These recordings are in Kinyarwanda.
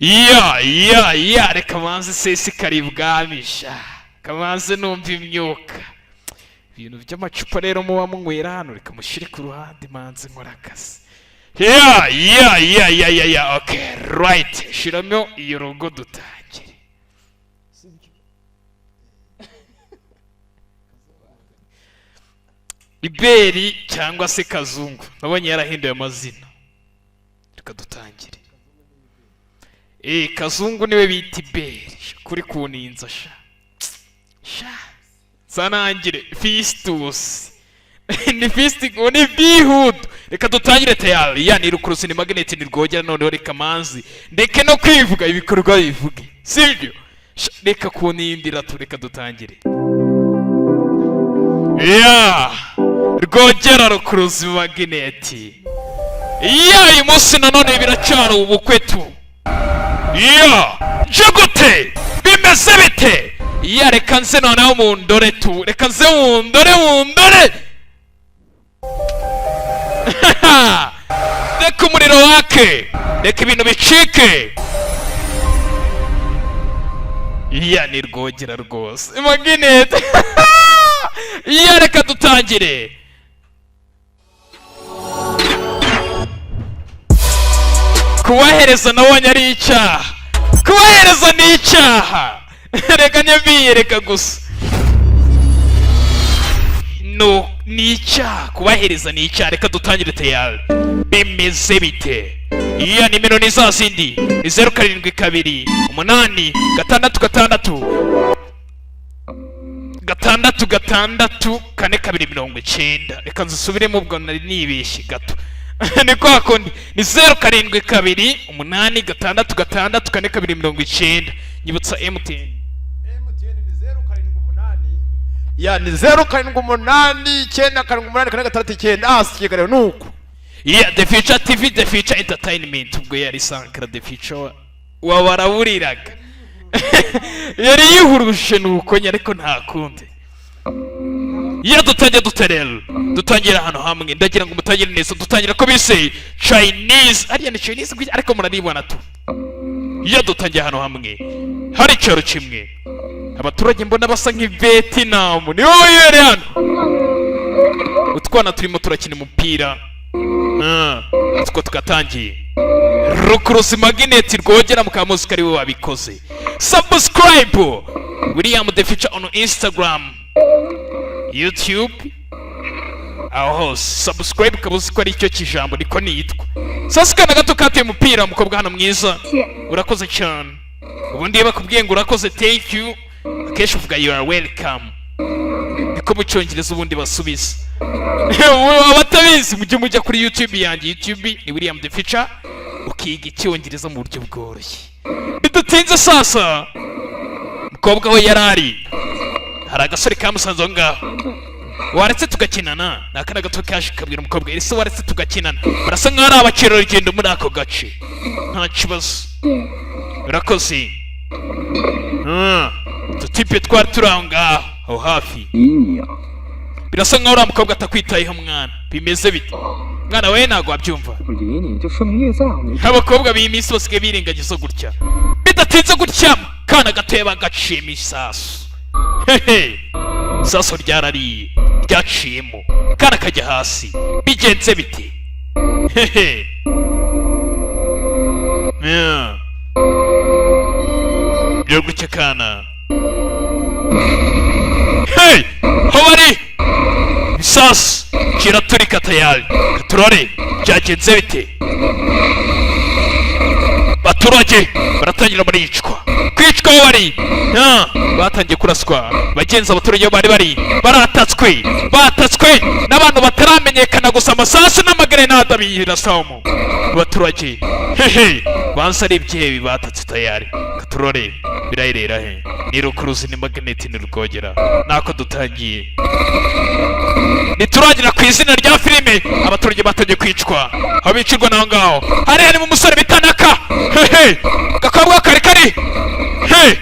Ya, reka manze sesi kari ibwami sha, kamanze numva imyuka. Ibintu by'amacupa rero muba munywera hano, reka mushyire ku ruhande, manze nkora akazi. Ya, okay, right, shiramo iyo logo dutangire. Iberi cyangwa se Kazungu, nabonye yarahinduye amazina. Reka dutangire. Kazungu niwe bita Iberi kuri kuninza sha sha. Sanangire Fistus ni Fisti, ni Bihudu. Reka dutangire tayari. Ya, ni rukurusi, ni magnet, ni rwogera. Noneho reka manzi ndeke no kwivuga, ibikorwa bivuge, sibyo? Sha, reka kunindira tu, reka dutangire. Ya, Rwogera, Rukuruzi, Magnet. Ya, uyu munsi nanone biracyari ubukwe tu. Ya, jugute bimeze bite? Ya, reka nze noneho mundore tu, reka nze mundore, mundore. Reka umuriro wake, reka ibintu bicike. Ya, ni Rwogera rwose, Magnet. Ya, reka dutangire. Kubahereza nabonye ari icyaha, kubahereza ni icyaha. Reka nyabiyereka gusa. No, ni icyaha, kubahereza ni icyaha. Reka dutangire tayari. Bimeze bite? Iya, nimero ni za zindi, ni 072866664290. Reka nzisubiremo, ubwo nari nibeshye gato. Ni kwa kundi, ni 0728664290. Nyibutsa MTN. MTN ni 078, ya, ni 0789784669. Ah, si kigali nuko. Yeah, The Future TV, The Future Entertainment. Ubwo yari Sankara The Future wa waraburiraga, yari yihuruje nuko nye, ariko nta kundi. Iyo dutangiye dute rero? Dutangira ahantu hamwe, ndagira ngo mutangire neza. Dutangira ko bise Chinese, ariya ni Chinese ariko muraribona tu. Iyo dutangiye ahantu hamwe hari icyaro kimwe, abaturage mbona basa nk'i Vietnam, nibo bibereye hano. Utwana turimo turakina umupira. Ah, utwo tugatangiye. Rukuruzi, Magnet, Rwogera, mukamuzi ko ari we wabikoze. Subscribe William The Future on Instagram, YouTube, aho hose subscribe, ukaba uzi ko ari cyo kijambo, niko nitwa. Sasa akana gato kateye umupira umukobwa hano mwiza. Urakoze cyane. Ubundi iyo bakubwiye ngo urakoze, thank you, akenshi uvuga "You are welcome", niko mu Cyongereza ubundi basubiza. Abatabizi, mujye mujya kuri YouTube yanjye, YouTube ni William The Future, ukiga Icyongereza mu buryo bworoshye bidatinze. Sasa umukobwa we yari ari, hari agasore kamusanze aho ngaho. Waretse tugakinana? Ni akana gato kaje kabwira umukobwa: "Ese waretse tugakinana?" Barasa nkaho ari abakerarugendo muri ako gace. Nta kibazo, urakoze. Ah, udutipe twari turi aho ngaho, aho hafi. 理你啊！ Birasa nkaho uriya mukobwa atakwitayeho mwana. Bimeze bite mwana we? Ntabwo wabyumva. 不理你就说明越在乎你。 Abakobwa b'iyi minsi basigaye birengagiza gutya. Bidatinze gutya, kana gatoya bagaciyemo isasu. Hehe, isasu ryarariye, ryaciyemo kana kajya hasi. Bigenze bite? Hehe. Yeah. Byo gutya kana, hey, aho bari isasu kiraturika tayari. Turore byagenze bite. Baturage baratangira baricwa, kwicwa aho bari. Ah, batangiye kuraswa bagenzi. Abaturage bari bari baratatswe, batatswe n'abantu bataramenyekana gusa. Amasasu n'amagrenade biyirasamo abaturage. Hehe, banza ari ibyihebe batatse tayari. Katurore birayirera he. Ni Rukuruzi, ni Magnet, ni Rwogera, nako dutangiye. Ntituragera ku izina rya filime, abaturage batangiye kwicwa. Aho bicirwa naho ngaho hari harimo umusore bita Naka. Hehe, gakobwa kari kari he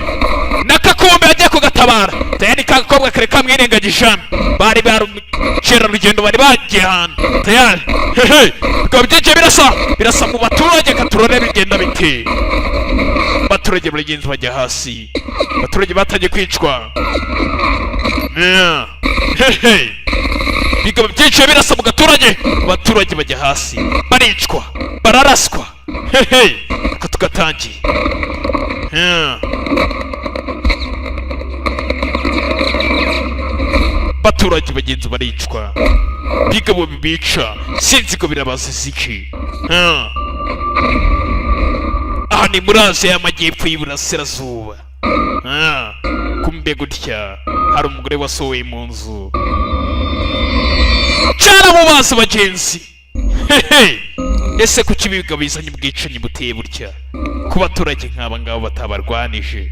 Naka, kumbe agiye kugatabara tayari. Ka gakobwa kari kamwirengagije hano, bari barukerarugendo bari bagiye ahantu tayari. Hehe, bikaba byinjiye, birasa birasa mu baturage. Katurore bigenda bite. Abaturage baragenzi bajya hasi, abaturage batangiye kwicwa. Yeah. Hehe. Bigabo byinshi birasa mu gaturage, abaturage bajya hasi, baricwa, bararaswa. Hehe, ko tugatangiye. Yeah. Abaturage bagenzi baricwa, bigabo bibica, sinzi ko birabaziza iki. Yeah. Aha ni muri Aziya y'Amajyepfo y'Iburasirazuba. Ah, kumbe gutya hari umugore wasohoye mu nzu cyaramubaza bagenzi. Hehe, ese kuki ibiga bizanye ubwicanyi buteye butya ku baturage nk'aba ngaba batabarwanije?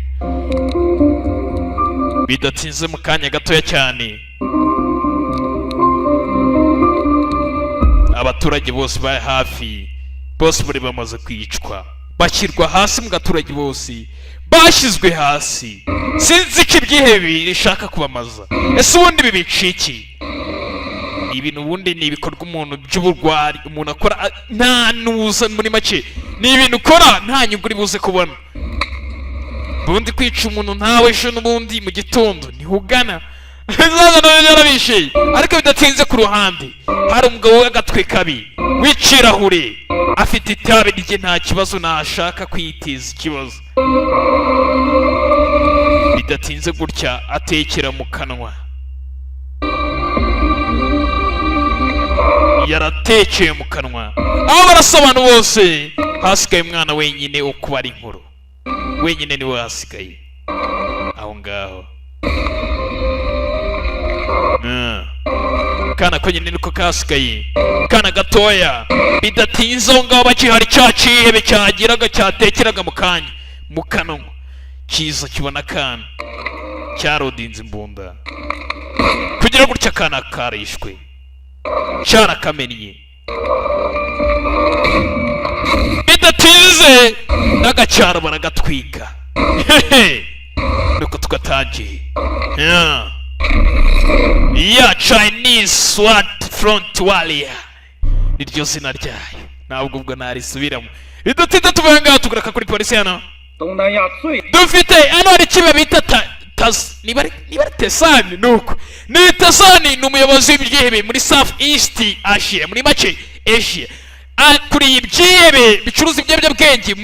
Bidatinze, mu kanya gatoya cyane, abaturage bose bari hafi bose bari bamaze kwicwa, bashyirwa hasi mu gaturage, bose bashyizwe hasi. Sinzi ko ibyihebe bishaka kubamaza. Ese ubundi bibica iki? Ibintu ubundi ni ibikorwa umuntu by'uburwari umuntu akora nta nuza, muri make ni ibintu ukora nta nyungu uri buze kubona. Ubundi kwica umuntu ntawe ejo n'ubundi mu gitondo ntihugana bizaza nabyo byarabishe. Ariko bidatinze, ku ruhande hari umugabo w'agatwe kabi w'ikirahure, afite itabi rye, nta kibazo, ntashaka kwiteza ikibazo. Bidatinze gutya atekera mu kanwa, yaratekeye mu kanwa aho barasa abantu bose, hasigaye umwana wenyine wo kubara inkuru, wenyine niwe hasigaye aho ngaho. Kana konyine niko kasigaye, kana gatoya. Bidatinze aho ngaho bakihari, cya cyihebe cyagiraga cyatekeraga mu kanya mu kanwa kiza kibona akana cyarodinze imbunda, kugira gutya akana karishwe, cyarakamennye. Bidatinze n'agacyaro baragatwika. Hehe, nuko tugatangiye. Yeah. Ya Chinese Swat Front Warrior niryo zina ryayo, ntabwo ubwo narisubiramo. Bidatinze tuvuye ngaho tugaruka kuri polisi hano. 东南亚最 Dufite hano hari ikibe bita niba ari Tesani, nuko ni Tesani, ni umuyobozi w'ibyihebe muri South East Asia, muri make Asia, akuriye ibyihebe bicuruza ibiyobyabwenge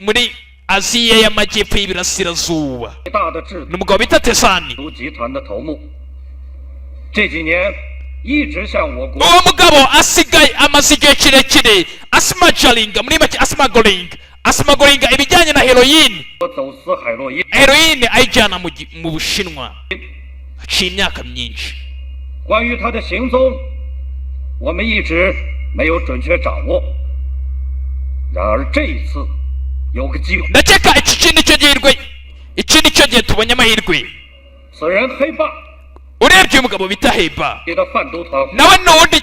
muri Aziya y'Amajyepfo y'Ibirasirazuba. 大的制 Ni umugabo bita Tesani. 毒集团的头目，这几年一直向我国 Uwo mugabo asigaye amaze igihe kirekire asimajaringa, muri make asimagoringa ibijyanye na heroyine. 走私海洛因。 Heroyine ayijyana mu Bushinwa, haciye imyaka myinshi. 关于他的行踪，我们一直没有准确掌握。然而这一次，有个机会， Ndakeka iki nicyo gihirwe, iki nicyo gihe tubonye amahirwe. 此人黑霸 Urebye uyu mugabo bita Heba 给的贩毒团伙 nawe ni uwundi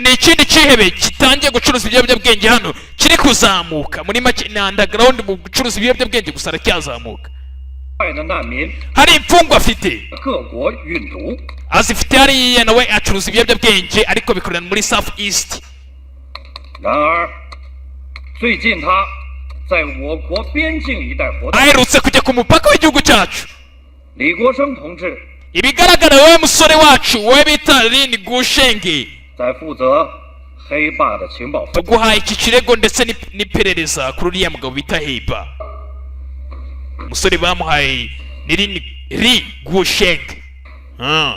ni ikindi cyihebe kitangiye gucuruza ibiyobyabwenge hano, kiri kuzamuka, muri make ni underground mu gucuruza ibiyobyabwenge, gusa aracyazamuka. 外的难民 Hari imfungwa afite 各国运毒。 azifite hariya, nawe acuruza ibiyobyabwenge ariko bikorera muri South East. 然而，最近他在我国边境一带活动。 Aherutse kujya ku mupaka w'igihugu cyacu. 李国生同志 Ibigaragara wowe musore wacu, wowe bita Lin Gushenge, 在负责黑霸的情报分 tuguhaye iki kirego ndetse n'iperereza kuri uriya mugabo bita Heiba. Umusore bamuhaye ni Lin Li Gushenge. Ah.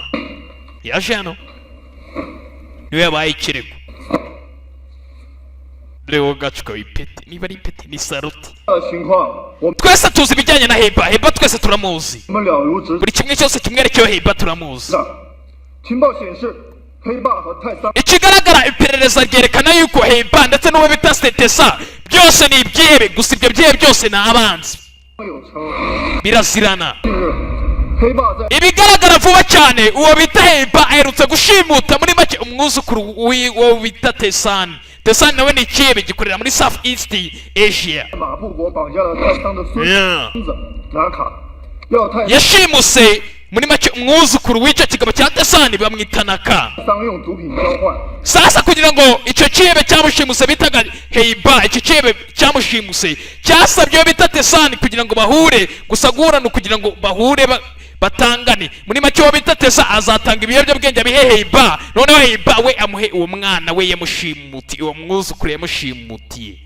Yaje hano niwe yabaye ikirego. Dore wowe gacuka ipeti, niba ari ipeti ni saruti. 的情况，我 Twese tuzi ibijyanye na Heiba. Heiba twese turamuzi, 们了如指 buri kimwe cyose kimwerekeyeho Heiba turamuzi. 掌。情报显示，黑霸和泰桑 Ikigaragara iperereza ryerekana yuko Heiba ndetse n'uwo bita Setesa byose ni ibyihebe, gusa ibyo byihebe byose ni abanzi, 有称， birazirana. 近日，黑霸在 Ibigaragara vuba cyane uwo bita Heiba aherutse gushimuta, muri make, umwuzukuru w'uwo bita Tesani. Tesani nawe ni ikihebe gikorera muri South East Asia. 马布国绑架了泰桑的孙 Yeah. 子纳卡，要泰 Yashimuse muri make umwuzukuru w'icyo kigabo cya Tesani, bamwita Naka. 桑用毒品交换。 Sasa kugira ngo icyo cyihebe cyamushimuse bitaga Heiba, icyo cyihebe cyamushimuse cyasabye uwo bita Tesani kugira ngo bahure. Gusa guhura ni ukugira ngo bahure batangane. Muri make, uwo bita Tesa azatanga ibiyobyabwenge abihe Heiba, noneho Heiba we amuhe uwo mwana we yamushimutiye, uwo mwuzukuru yamushimutiye.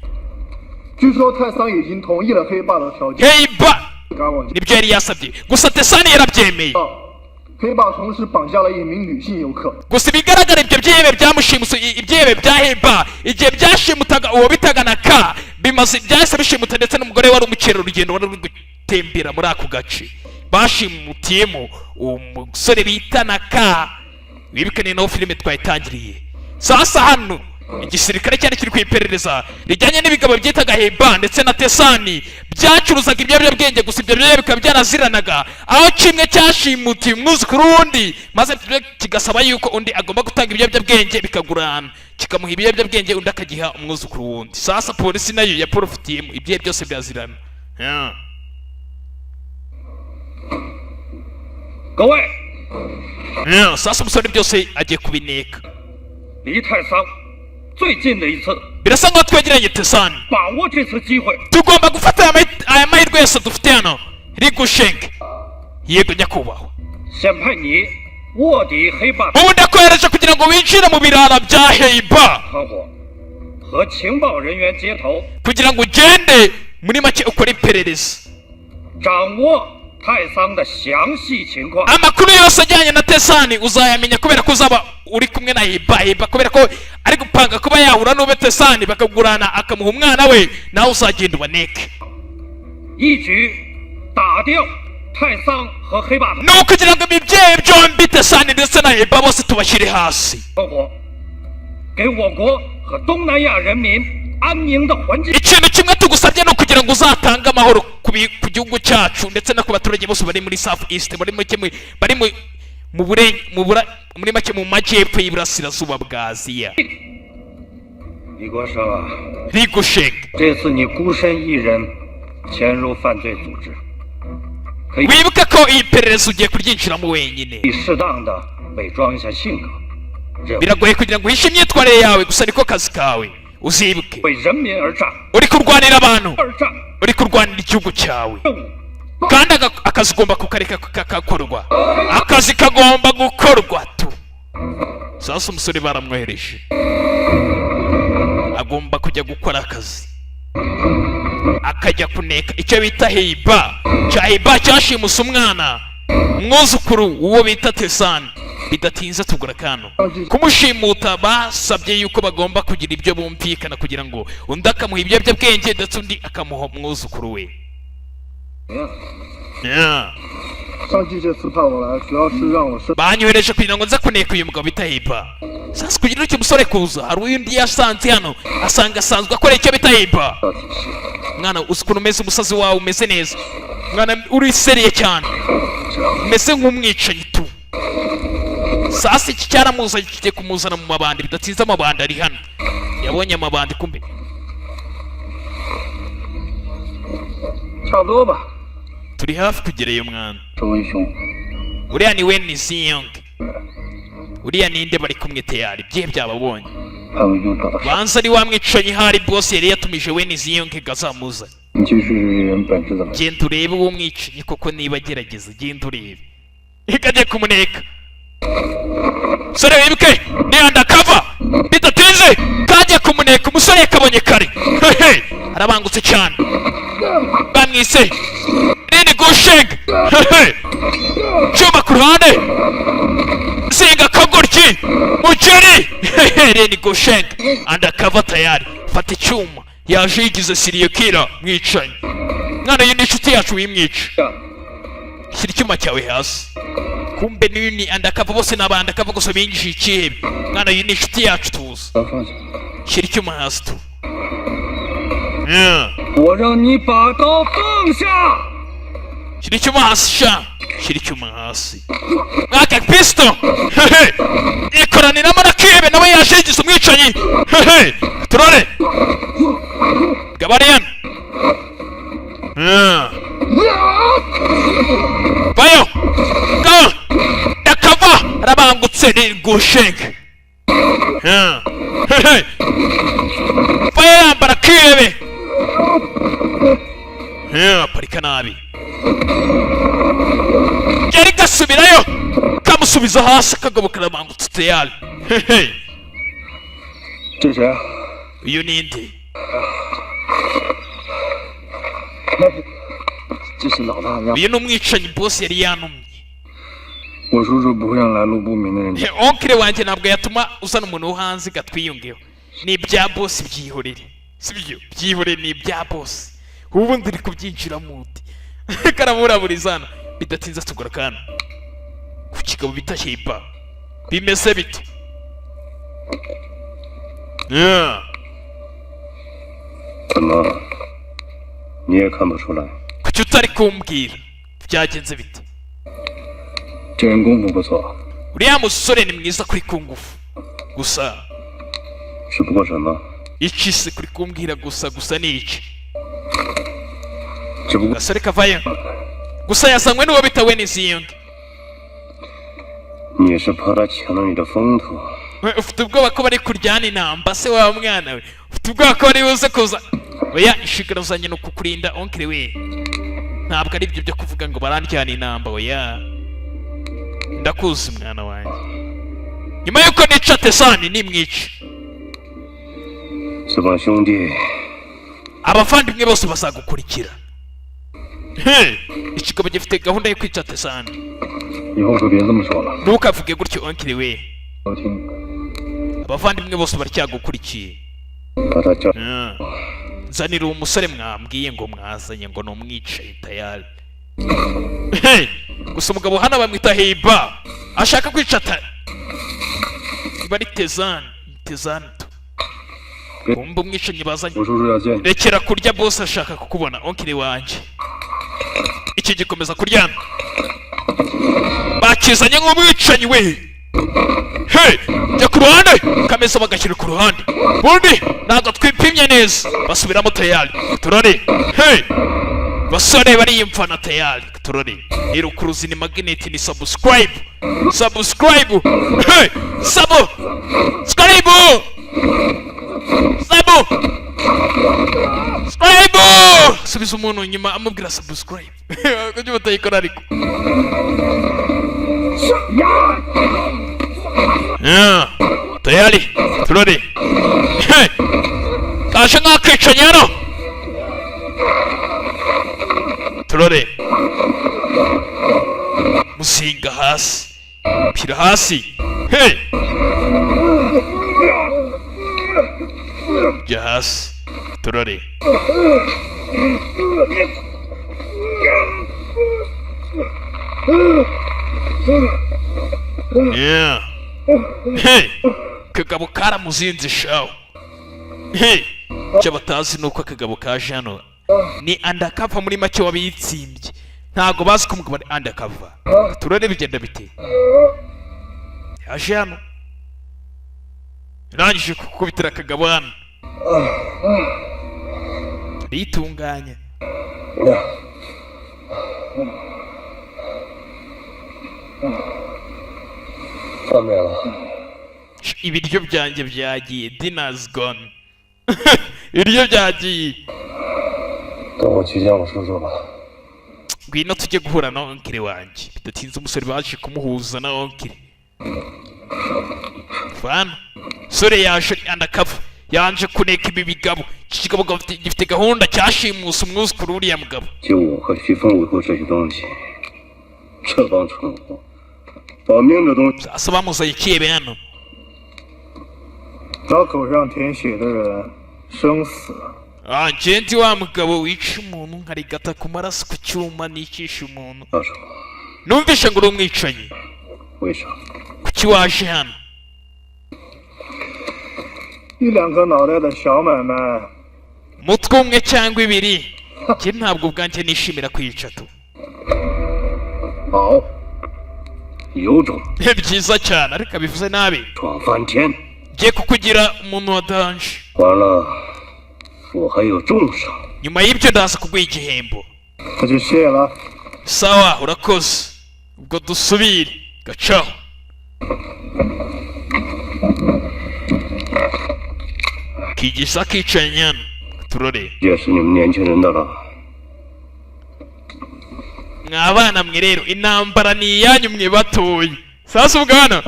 据说泰桑已经同意了黑霸的条件， Heiba 赶往 nibyo yari yasabye, gusa Tesani yarabyemeye. 黑霸同时绑架了一名女性游客。 Gusa ibigaragara, ibyo byihebe byamushimuse, ibyihebe bya Heba, igihe byashimutaga uwo bitaga na ka bimaze, byahise bishimuta ndetse n'umugore wari umukerarugendo wari uri gutembera muri ako gace. Bashimutiyemo uwo musore bita na ka. Wibuke ni naho filime twayitangiriye. Sasa hano igisirikare cyari kiri ku iperereza rijyanye n'ibigabo byitaga Heba ndetse na Tesani byacuruzaga ibiyobyabwenge. Gusa ibyo biyobyabwenge bikaba byaraziranaga, aho kimwe cyashimutiye umwuzukuru w'undi, maze kigasaba yuko undi agomba gutanga ibiyobyabwenge, bikagurana, kikamuha ibiyobyabwenge, undi akagiha umwuzukuru w'undi. Sasa polisi nayo yaporofitiyemo, ibyo byose byazirana. Yeah. 各位， Yeah, sasa umusore byose agiye kubineka. 离太桑最近的一次， Birasa nkaho twegeranye Tesani. 把握这次机会， Tugomba gufata aya mahirwe yose dufite hano. Rigushenke. Yego nyakubahwa. 先派你卧底黑霸 Ubu ndakohereje kugira ngo winjire mu birara bya Heiba, 团伙和情报人员接头， kugira ngo ugende muri make ukore iperereza, 掌握泰桑的详细情况。 amakuru yose ajyanye na Tesani uzayamenya kubera ko uzaba uri kumwe na Hiba. Hiba kubera ko ari gupanga kuba yahura n'ube Tesani, bakagurana, akamuha umwana we, nawe uzagenda ubaneke. 一举打掉泰桑和黑霸 Ni ukugira ngo ibibyeyi byombi, Tesani ndetse na Hiba, bose tubashyire hasi. 团伙，给我国和东南亚人民安宁的环境。 Ikintu kimwe tugusabye ni ukugira ngo uzatange amahoro ku gihugu cyacu ndetse no ku baturage bose bari muri South East, bari muri kimwe, bari mu mu buren mu bura muri make mu majyepfo y'iburasirazuba bwa Aziya. 李国生啊， Rigusheng, 这次你孤身一人潜入犯罪组织，可以 wibuke ko iyi perereza ugiye kuryinjiramo wenyine. 适当的伪装一下性格，这 Biragoye kugira ngo uhishe imyitwarire yawe, gusa niko kazi kawe, uzibuke. 为人民而战， Uri kurwanira abantu, 而战 uri kurwanira igihugu cyawe, 任务。 kandi akazi ugomba kukareka kagakorwa, akazi kagomba gukorwa tu. Sasa umusore baramwohereje, agomba kujya gukora akazi, akajya kuneka icyo bita Heiba, cya Heiba cyashimuse umwana, umwuzukuru w'uwo bita Tesani. Bidatinze tugura kano kumushimuta, basabye yuko bagomba kugira ibyo bumvikana kugira ngo undi akamuha ibiyobyabwenge ndetse undi akamuha umwuzukuru we. Yeah. 上级这次派我来，主要是让我身 Banyohereje kugira ngo nze kuneka uyu mugabo bita Hiba. Sasa kugira icyo umusore kuza, hari undi yasanze hano, asanga asanzwe akora icyo bita Hiba. Mwana, uzi ukuntu umeze, umusazi wawe umeze neza mwana, uri sérieux cyane, umeze nk'umwicanyi tu. Sasa iki cyaramuzanye, kigiye kumuzana mu mabandi. Bidatinze amabandi ari hano, yabonye amabandi kumbe. 差不多吧。 Turi hafi kugerayo mwana. 周文雄， Uriya ni Wen Ziyong, uriya ninde bari kumwe? Teyari byihe byababonye. 潘文雄找到。 Banza ari wa mwicanyi hari boss yari yatumije Wen Ziyong azamuza. 你去试试这人本事怎么样？ Genda urebe uwo mwicanyi koko niba agerageza, genda urebe. Ikajya kumuneka. Umusore wibuke ni undercover. Bidatinze kajya kumuneka, umusore yakabonye kare. Hehe, arabangutse cyane. Bamwise Rini Gusheng. Hehe, cyuma ku ruhande, zinga akagoryi mugeri. Hehe, Rini Gusheng undercover tayari, fata icyuma, yaje yigize serial killer, mwicanyi. Mwana, iyi ni inshuti yacu, wimwica, shyira icyuma cyawe hasi. Kumbe niyo ni undercover, bose ni aba undercover, gusa binjiye ikihebe. Mwana, iyi ni inshuti yacu, tuzi. 放下。 Shyira icyuma hasi tu. Yeah. 我让你把刀放下！ Shyira icyuma hasi sha, shyira icyuma hasi. Mwaka pisto. Hehe, ikoraniramo na kibe, nawe yaje yigize umwicanyi. Hehe, turore gabariyani. Yeah. Vayo go ndakava, arabangutse ni gushenge. Yeah. Hehe, vayo yambara kirebe. Aparika nabi, yari gasubirayo kamusubiza hasi. Akagabo karabangutse tayari. Hehe. 这谁啊？ Uyu ni nde? 这是老大让 Uyu ni umwicanyi boss yari yantumye. 我叔叔不会让来路不明的人 Oncle wanjye ntabwo yatuma uzana umuntu wo hanze ngo atwiyungeho. Ni ibya boss, byihorere. Sibyo, byihorere, ni ibya boss. Ubundi uri kubyinjiramo ute? Karamuraburizana. Bidatinze tugura akana ku kigabo bita Hiba. Bimeze bite? Yeah. 怎么，你也看不出来？ Kuki utari kumbwira byagenze bite? 这人功夫不错， Uriya musore ni mwiza kuri kungufu gusa. 只不过什么？ Iki se kuri kumbwira gusa gusa ni iki? 只不过 Gasore kavayo gusa yazanywe n'uwo bita Weniziyong. 你是怕他抢了你的风头？ We, ufite ubwoba ko bari kuryana inamba se wa mwana we? Ufite ubwoba ko bari buze kuza? Oya, inshingano zanjye ni ukukurinda, oncle we. Ntabwo ari ibyo byo kuvuga ngo barandyana inamba. Oya, ndakuzi mwana wanjye. Nyuma y'uko nica Tesani, nimwica, 这帮兄弟 abavandimwe bose bazagukurikira. Hey, ikigabo gifite gahunda yo kwica Tesani. 以后可别这么说了， Ntukavuge gutyo, oncle we. 我听。 Abavandimwe bose baracyagukurikiye. 把他叫 Nzanira uwo musore mwambwiye ngo mwazanye ngo ni umwicaye tayari. Hey! Gusa umugabo hano bamwita Heiba, ashaka kwica ta iba ari Tezani Tezani tu kumva umwicanyi bazanye. 我叔叔要见你， Rekera kurya, boss ashaka kukubona, oncle wanjye. Iki gikomeza kuryana, bakizanye nk'umwicanyi we. Hey, jya ku ruhande, kameza bagashyira ku ruhande. Bundi ntabwo twipimye neza, basubiramo tayari. Turore. Hey, basore bariyimfana tayari. Turore, ni rukuruzi, ni magnet, ni subscribe, subscribe. Hey, sabo subscribe, sabo subscribe. Subiza umuntu inyuma amubwira subscribe, kuki batayikora? Ariko yeah. Tayari, turore. Hey! Kaje nk'akicanyi hano. Turore, muzinga hasi, pira hasi. Hey! Jya hasi. Turore. Yeah. Hey! Kagabo karamuzinze shawo. Hey! Icyo batazi ni uko akagabo kaje hano ni undercover. Muri make wabitsimbye, ntabwo bazi ko umugabo ari undercover. Turore bigenda bite. Yaje hano, irangije gukubitira akagabo hano, aritunganya. 饭没了。 Ibiryo byanjye byagiye, dinner's gone, ibiryo byagiye. 跟我去见我叔叔吧。 Ngwino tujye guhura na oncle wanjye. Bidatinze umusore baje kumuhuza na oncle vana. Sore yaje ari undercover, yanje kuneka ibi bigabo. Iki kigabo gifite gahunda, cyashimuse umwuzukuru w'uriya mugabo. 就我和徐峰维护这些东西，这帮蠢货，保命的东西 Sasa bamuzanye ikiyebe hano. 刀口上舔血的人，生死 Ah, njye ndi wa mugabo wica umuntu nkarigata ku maraso ku cyuma nicisha umuntu. 到手， Numvishe ngo uri umwicanyi. 为啥？ Kuki waje hano? 一两个脑袋的小买卖， Umutwe umwe cyangwa ibiri, njye ntabwo ubwanjye nishimira kwica tu. 好，有种 Ni byiza cyane, ariko abivuze nabi. 闯翻天！ Ngiye kukugira umuntu wa danger. 完了，我还有重赏。 Nyuma y'ibyo ndaza kuguha igihembo. 那就谢了。 Sawa, urakoze, ubwo dusubire gacaho. Kigisa kicaye nyana, turore. 也是你们年轻人的了。Mwa bana mwe rero, intambara ni iyanyu mwe batoye. Sasa ubwo hano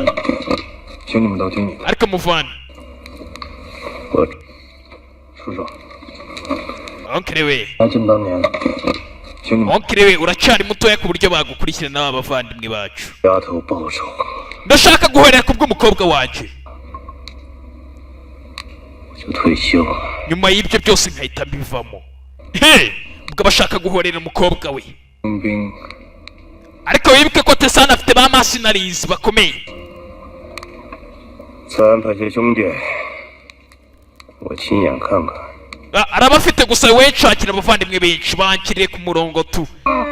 请你们都听你的。 Ariko muvana 我叔叔， Oncle we. 来这么多年，请你们 Oncle we, uracyari mutoya ku buryo bagukurikirana n'aba bavandimwe bacu. 丫头报仇， Ndashaka guhorera ku bw'umukobwa wanjye. 我就退休。 Nyuma y'ibyo byose nkahita mbivamo. He, ubwo abashaka guhorera umukobwa we. 征兵 Ariko wibuke ko Tesana afite ba mercenaries bakomeye. 再安排些兄弟，我亲眼看看。 Ah, arabafite gusa we nshakira abavandimwe benshi bankiriye ku murongo tu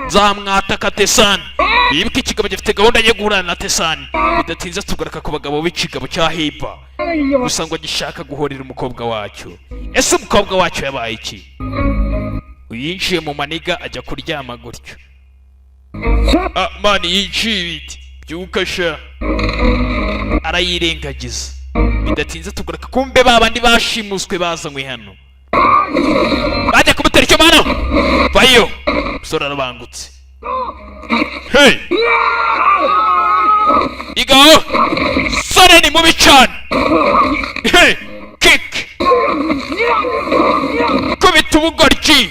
nzamwataka Tesani. Wibuke ikigabo gifite gahunda yo guhura na Tesani. Bidatinze tugaruka ku bagabo b'ikigabo cya Hiba, gusa ngo gishaka guhorera umukobwa wacyo. Ese umukobwa wacyo yabaye iki? Yinjiye mu maniga ajya kuryama gutyo. Ah man, yiciye ibiti, byuka sha. Arayirengagiza. Bidatinze tugaruka kumbe ba bandi bashimuswe bazanywe hano, bajya kumutera icyo mano vayo. Umusore arabangutse. Hey, igaho sore ni mubi cyane. Hey, kick, kubita ubugoryi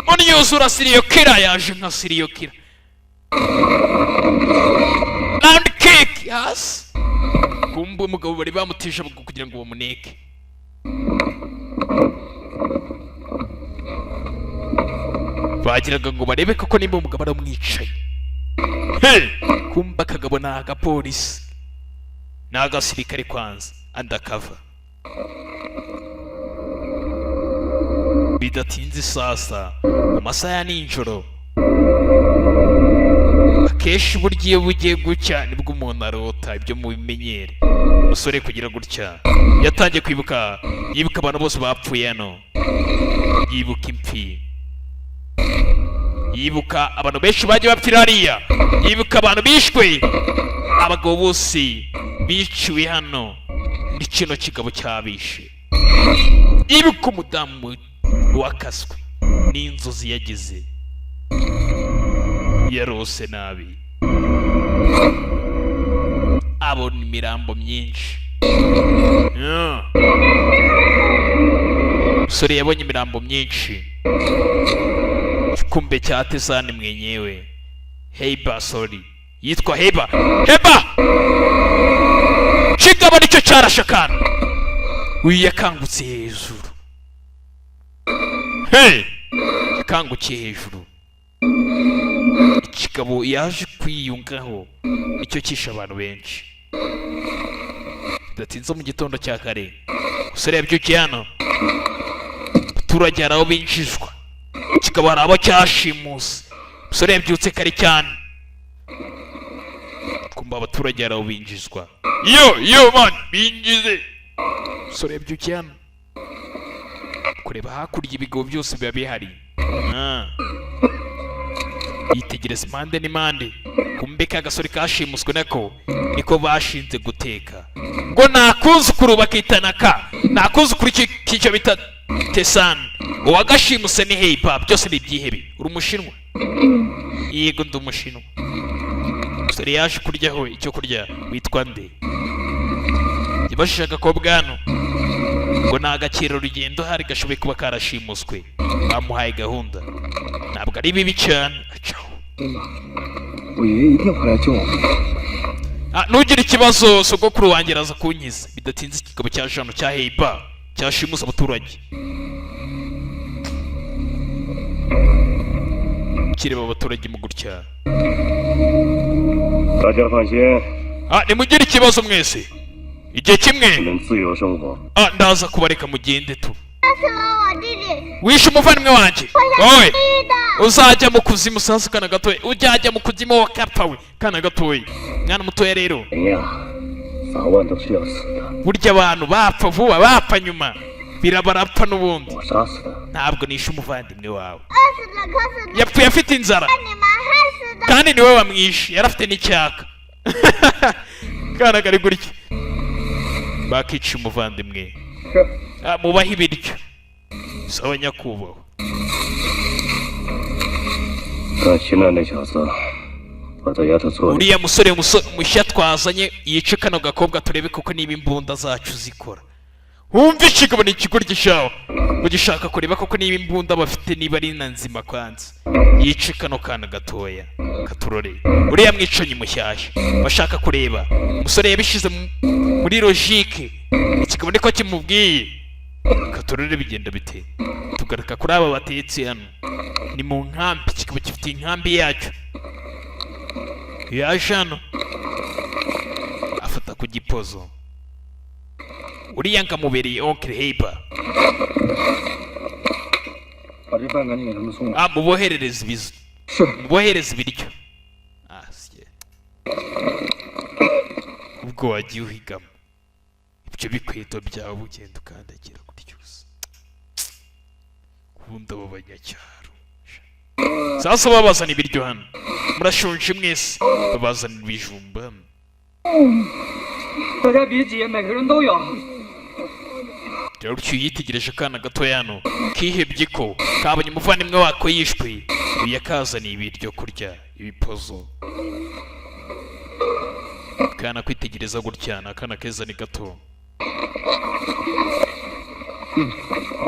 munyuzura. Serial killer yaje nka serial killer. Round kick hasi. Kumbe umugabo bari bamutije amaguru kugira ngo bamuneke. Bagiraga ngo barebe koko nimba umugabo aramwicaye. Hey! Kumbe akagabo ni agapolisi, ni agasirikare kwanza undercover. Bidatinze sasa mu masaha ya nijoro, akenshi burya iyo bugiye gucya nibwo umuntu arota ibyo mubimenyere. Umusore kugira gutya yatangiye kwibuka, yibuka abantu bose bapfuye hano, yibuka impfi, yibuka abantu benshi bagiye bapfira hariya, yibuka abantu bishwe, abagabo bose biciwe hano ni kino kigabo cyabishe, yibuka umudamu wakaswe n'inzozi yagize, yarose nabi abona imirambo myinshi. Yeah. Umusore yabonye imirambo myinshi. Kumbe cya Tesani mwenyewe Heiba, sorry, yitwa Heba. Heba kigabo nicyo cyarashe akana. Uyu yakangutse hejuru. Hey, yakangukiye hejuru. Ikigabo yaje kwiyungaho nicyo cyishe abantu benshi. Bidatinze mu gitondo cya kare umusore yabyukiye hano. Abaturage hari aho binjizwa, kikaba hari abo cyashimuse. Umusore yabyutse kare cyane, kumva abaturage hari aho binjizwa. Yo yo man, binjize. Umusore yabyukiye hano kureba hakurya, ibigo byose biba bihari. Ah. Yitegereza impande n'impande. Kumbe ka gasore kashimuswe nako niko bashinze guteka ngo nakuzukuru bakitana ka nakuzukuru cy'icyo bita Tesani. Uwagashimuse ni Heiba. Byose ni ibyihebe. Uri umushinwa? Yego, ndi umushinwa. Umusore yaje kuryaho icyo kurya. Witwa nde? Yabajije agakobwa hano ngo ni agakerarugendo hari gashoboye kuba karashimuswe. Bamuhaye gahunda, ntabwo ari bibi cyane, acaho. 我爷爷一定会来救我们的。 Ah, ntugire ikibazo, sogokuru wanjye araza kunkiza. Bidatinze ikigabo cya jano cya Heiba cyashimusa abaturage kireba abaturage mu gutya. 大家放心， Ah, nimugire ikibazo mwese, igihe kimwe 你们自由生活。 ah, ndaza kubareka mugende tu. 杀死了我弟弟， Wishe umuvandimwe wanjye wowe. 地狱的。 Uzajya mu kuzimu. Sasa kana gatoya, ujyajya mu kuzimu wakapfa we. Kana gatoya, mwana mutoya rero. 人呀，早晚都是要死的。 Burya abantu bapfa vuba bapfa nyuma birabarapfa n'ubundi. 我杀死的， Ntabwo nishe umuvandimwe wawe. 饿死的，渴死的， Yapfuye afite inzara. 你们害死的。 Kandi niwe wamwishe, yari afite n'icyaka. Kana kari gutya bakica umuvandimwe. Ah, mubahe ibiryo. Sawa nyakubahwa. 但现在那小子，我在丫头做里 Uriya musore mushya twazanye yice kano gakobwa, turebe koko niba imbunda zacu zikora. Wumva, ikigabo ni ikigoryi shawe, ngo gishaka kureba koko niba imbunda bafite niba ari na nzima. Kwanza yice kano kana gatoya katurore. Uriya mwicanyi mushyashya bashaka kureba, umusore yabishyize muri logique. Ikigabo niko kimubwiye. Katurore bigenda bite. Tugaruka kuri aba batetse hano, ni mu nkambi. Kikaba gifite inkambi yacyo. Yaje hano afata ku gipozo. Uriya ngamubereye oncle Heiba. 把这饭赶紧给他们送来。 Ah, muboherereze ibizu, mubohereze ibiryo. Ah, siye. Ubwo wagiye uhigamo ibyo bikweto byawe, ugenda ukandagira gutyo gusa. Ubundi abo banyacyaro sasa babazana ibiryo hano, murashonje mwese, babazanira ibijumba hano. 大家别急，每个人都有。 Rero utyo yitegereje akana gatoya hano kihebye ko kabonye umuvandimwe wako yishwe. Uyu yakazaniye ibiryo kurya ibipozo. Kana kwitegereza gutya, ni akana keza, ni gato.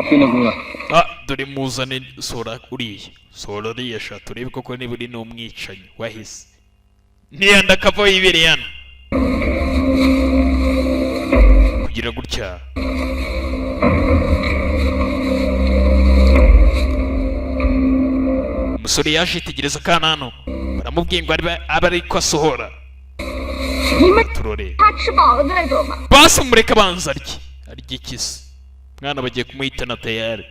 真的姑娘， Ah, dore muzane, sora uriya, sora uriya sha, turebe koko niba uri n'umwicanyi wahise ntiyanda akava yibereye hano kugira gutya. Umusore yaje yitegereza akana hano, baramubwiye ngo abe ariko asohora. 你们 Turore. 他吃饱了再走吧。 Basi mureke abanza arye. Arye iki se mwana? Bagiye kumuhitana tayari.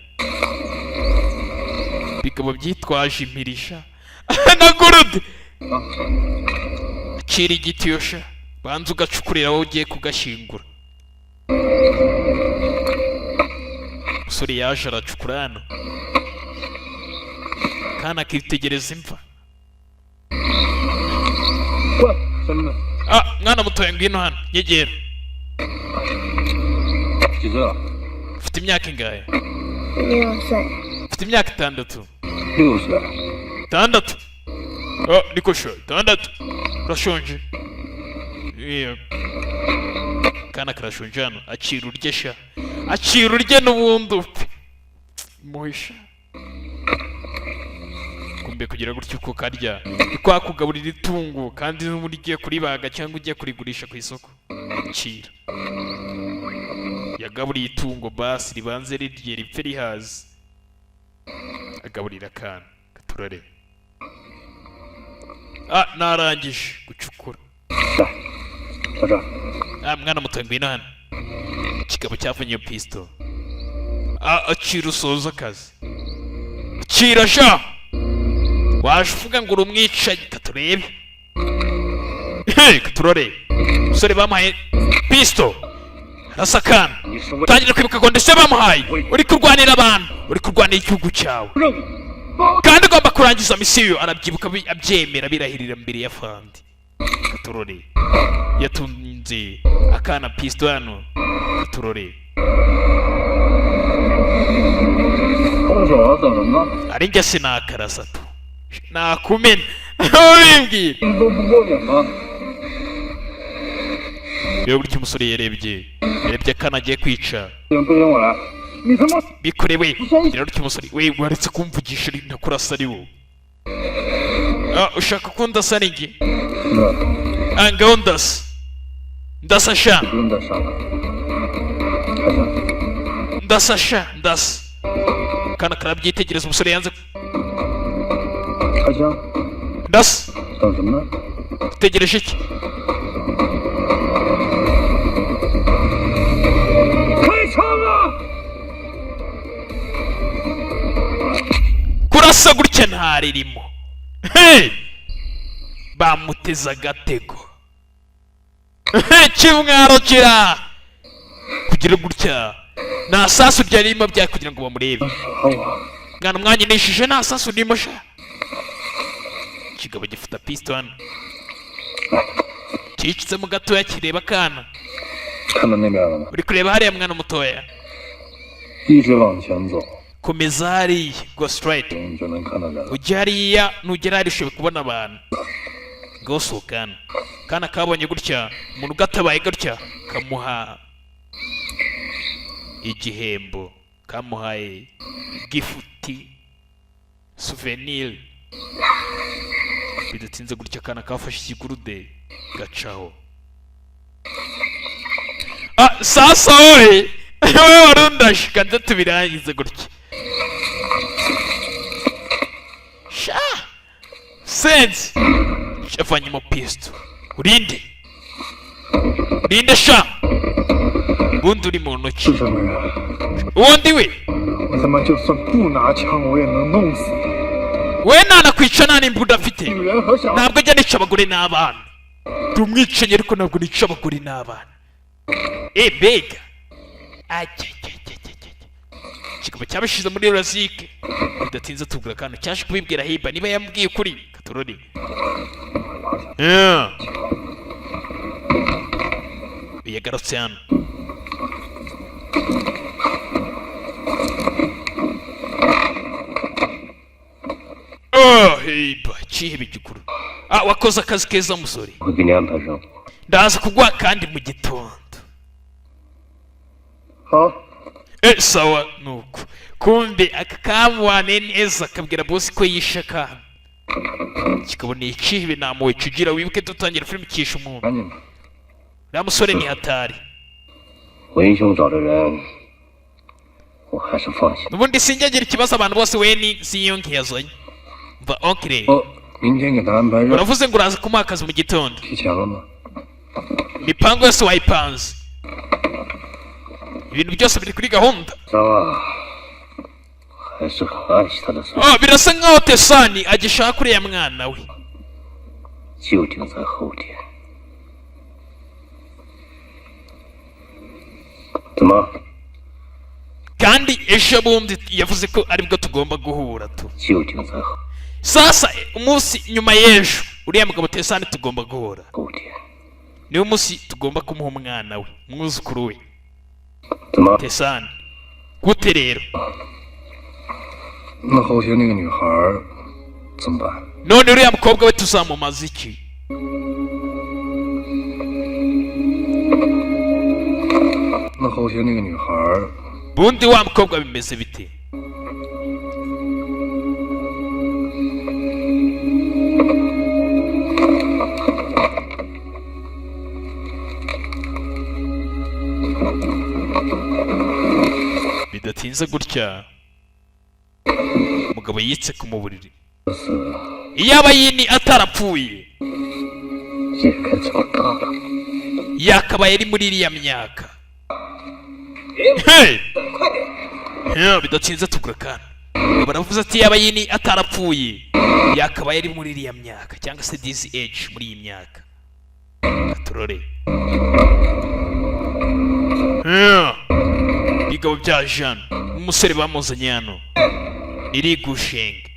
Bikaba byitwaje imirisha na gurude. Acira igiti yosha, banza ugacukurira wowe ugiye kugashyingura. Umusore yaje aracukura hano, kana akitegereza imva. 过来，兄弟们， Ah, mwana mutoya, ngwino hano, nyegera. 几岁了？ Ufite imyaka ingahe? 6岁。 Ufite imyaka 6. 6岁。 6. Oh, niko sha, 6. Urashonje? Iyo. Kana karashonje hano, acira urye sha, acira urye n'ubundi upfe muhisha. Kumbe kugira gutyo uko karya ni kwa kugaburira itungo, kandi n'ubundi ugiye kuribaga cyangwa ugiye kurigurisha ku isoko. Acira, yagaburiye itungo, basi ribanze rirye ripfe rihaze. Agaburira akana gaturare. Ah, narangije gucukura. 小张， Ah, mwana muto, ngwino hano. Ikigabo cyavunye iyo pisto. Ah, acira usoza akazi, acira sha. Waje uvuga ngo uri umwicanyi, katurebe. Hey, katurore. Umusore bamuhaye pisto, arasa akana. 你是为 Tangira kwibuka condition bamuhaye: uri kurwanira abantu, uri kurwanira igihugu cyawe, 任务， kandi ugomba kurangiza misiyo. Arabyibuka, abyemera, birahirira mbere ya fandi. Katurore, yatunze akana pisto hano. Katurore. 动手等什么呢？ Ari njye sinakarasa tu, nakumena ubimbwira. 你都不过瘾吗？ Rero gutya umusore yarebye akana agiye kwica. 行，不行，我来。你他妈 Bikorewe. Rero gutya umusore we, waretse kumvugisha ndakurasa. Ari wowe? Ah, ushaka ko ndasa ari njye? Ah, ngaho ndasa, ndasa sha. 不用再杀了。开枪！ Ndasa sha, ndasa. Akana karabyitegereza, umusore yanze. 开枪！ Ndasa. 等什么呢？ Utegereje iki? 开枪啊！ Kurasa gutya ntaririmo. Hey! Bamuteze agatego. Hey, kimwaro kira kugira gutya, nta sasu ryarimo bya kugira ngo bamurebe. 杀我！ Mwana, mwanyinishije, nta sasu ririmo sha. Ikigabo gifata pisto hano, cicitsemo gatoya, kireba akana. 看到那边了吗？ Uri kureba hariya, mwana mutoya? 一直往前走， Komeza hariya, go straight. 你就能看到人了。 Ujya hariya, nugera hariya ushobora kubona abantu. Gosohokana kana kabonye gutya umuntu ugatabaye gutya kamuha igihembo, kamuhaye gift, souvenir. Bidatinze gutya akana kafashe ikigurude gacaho. Ah, sasa wowe, wowe warundashe kanze tubirangize gutya sha sense yavanyemo pisto. Urinde, urinde sha, ubundi uri mu ntoki. 是什么人？ Ubundi we 我他妈就算不拿枪，我也能弄死他。 We nanakwica nta n'imbunda afite. 女人和小孩， Ntabwo njya nica abagore n'abana, ndi umwicanyi ariko ntabwo nica abagore n'abana. E mbega ajya kikaba cyabishyize muri razike. Bidatinze tubwira akantu cyaje kubibwira Hiba niba yambwiye ukuri katorori. Yeah. Yagarutse hano. Oh, Hiba cyihebe gikuru. Ah, wakoze akazi keza musore. 会给你安排任务。 Ndaza kuguha kandi mu gitondo. 好， Eh, sawa. Nuko kumbe aka kamwane neza kabwira bosi ko yishe akana, kikabona ikibe namuwe cugira. Wibuke dutangira filime kishe umuntu. 赶紧吧。 Uriya musore ni hatari. 文兄找的人，我还是放心。 Ubundi sinjya ngira ikibazo abantu bose we ni ziyonke yazanye mva onkire. 哦，明天给他安排任务， Uravuze ngo uraza kumuha akazi mu gitondo. 提前了吗？ Imipango yose wayipanze, ibintu byose biri kuri gahunda. 三啊，还是很爱惜他的孙， Oh, birasa nkaho Tesani agishaka uriya mwana we. 就定在后天。怎么？ Kandi ejo bundi yavuze ko aribwo tugomba guhura tu. 就定在后 Sasa umunsi nyuma y'ejo uriya mugabo Tesani tugomba guhura. 后天。 Niwo munsi tugomba kumuha umwana we, umwuzukuru we. 怎么？ Tesani gute rero? 那后天那个女孩儿怎么办？ None uriya mukobwa we tuzamumaza iki? 那后天那个女孩儿 Bundi wa mukobwa bimeze bite? Bidatinze gutya umugabo yitse ku mu buriri. 是 Iyaba yini atarapfuye 也该这么大了。 yakabaye ari muri iriya myaka. Hey! Yeah, bidatinze tugura akana. Baravuze ati yaba yini atarapfuye yakabaye ari muri iriya myaka cyangwa se this age, muri iyi myaka turore. Yeah. Bigabo bya Jean umusore bamuzanye hano irigushenge.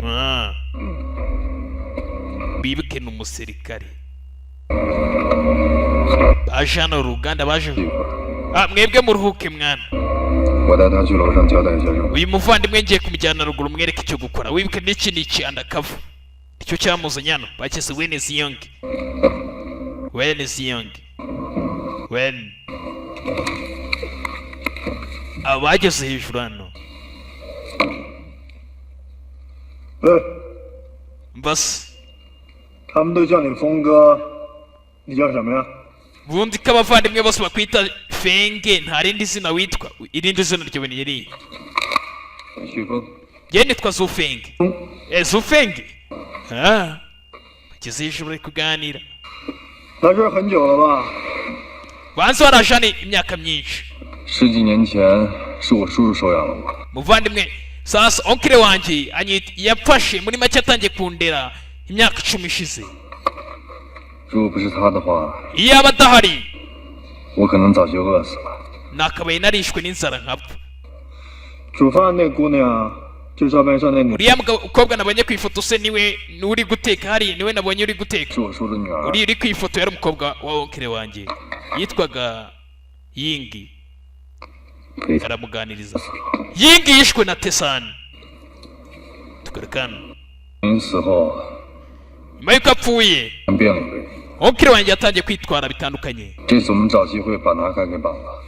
Ah. Bibuke ni umusirikare baje hano uruganda baje. 一会儿， Ah, mwebwe muruhuke mwana. 我带他去楼上交代一下任务。 Uyu muvandimwe ngiye kumujyana ruguru mwereke icyo gukora. Wibuke n'iki n'iki undercover icyo cyamuzanye hano bakise Wen Ziyong, Wen Ziyong, Wen. Abageze hejuru hano. 喂， Mbase 他们都叫你峰哥，你叫什么呀？ Ubundi ko abavandimwe bose bakwita Fenge, nta rindi zina witwa? Irindi zina ryawe ni irihe? 许峰。 Njye nitwa Zufenge. Eh, Zufenge. Ah, bageze hejuru bari kuganira. 来这儿很久了吧？ Banze baraje hano imyaka myinshi. 十几年前是我叔叔收养了我， Muvandimwe, sasa onkire wanjye anyita yamfashe muri make atangiye kundera imyaka 10 ishize. 如果不是他的话， Iyaba adahari 我可能早就饿死了。 nakabaye narishwe n'inzara nkapfa. 煮饭那姑娘，就照片上那女， Uriya mukobwa nabonye ku ifoto se niwe uri guteka hariya? Niwe nabonye uri guteka? 是我叔的女儿。 Uri ku ifoto yari umukobwa wa onkire wanjye yitwaga Yingi. Aramuganiriza. Yingi yishwe na Tesani. Tugaruka hano. 您死后 Nyuma y'uko apfuye, 变了一个人。 oncle wanjye yatangiye kwitwara bitandukanye. 这次我们找机会把纳卡给绑了，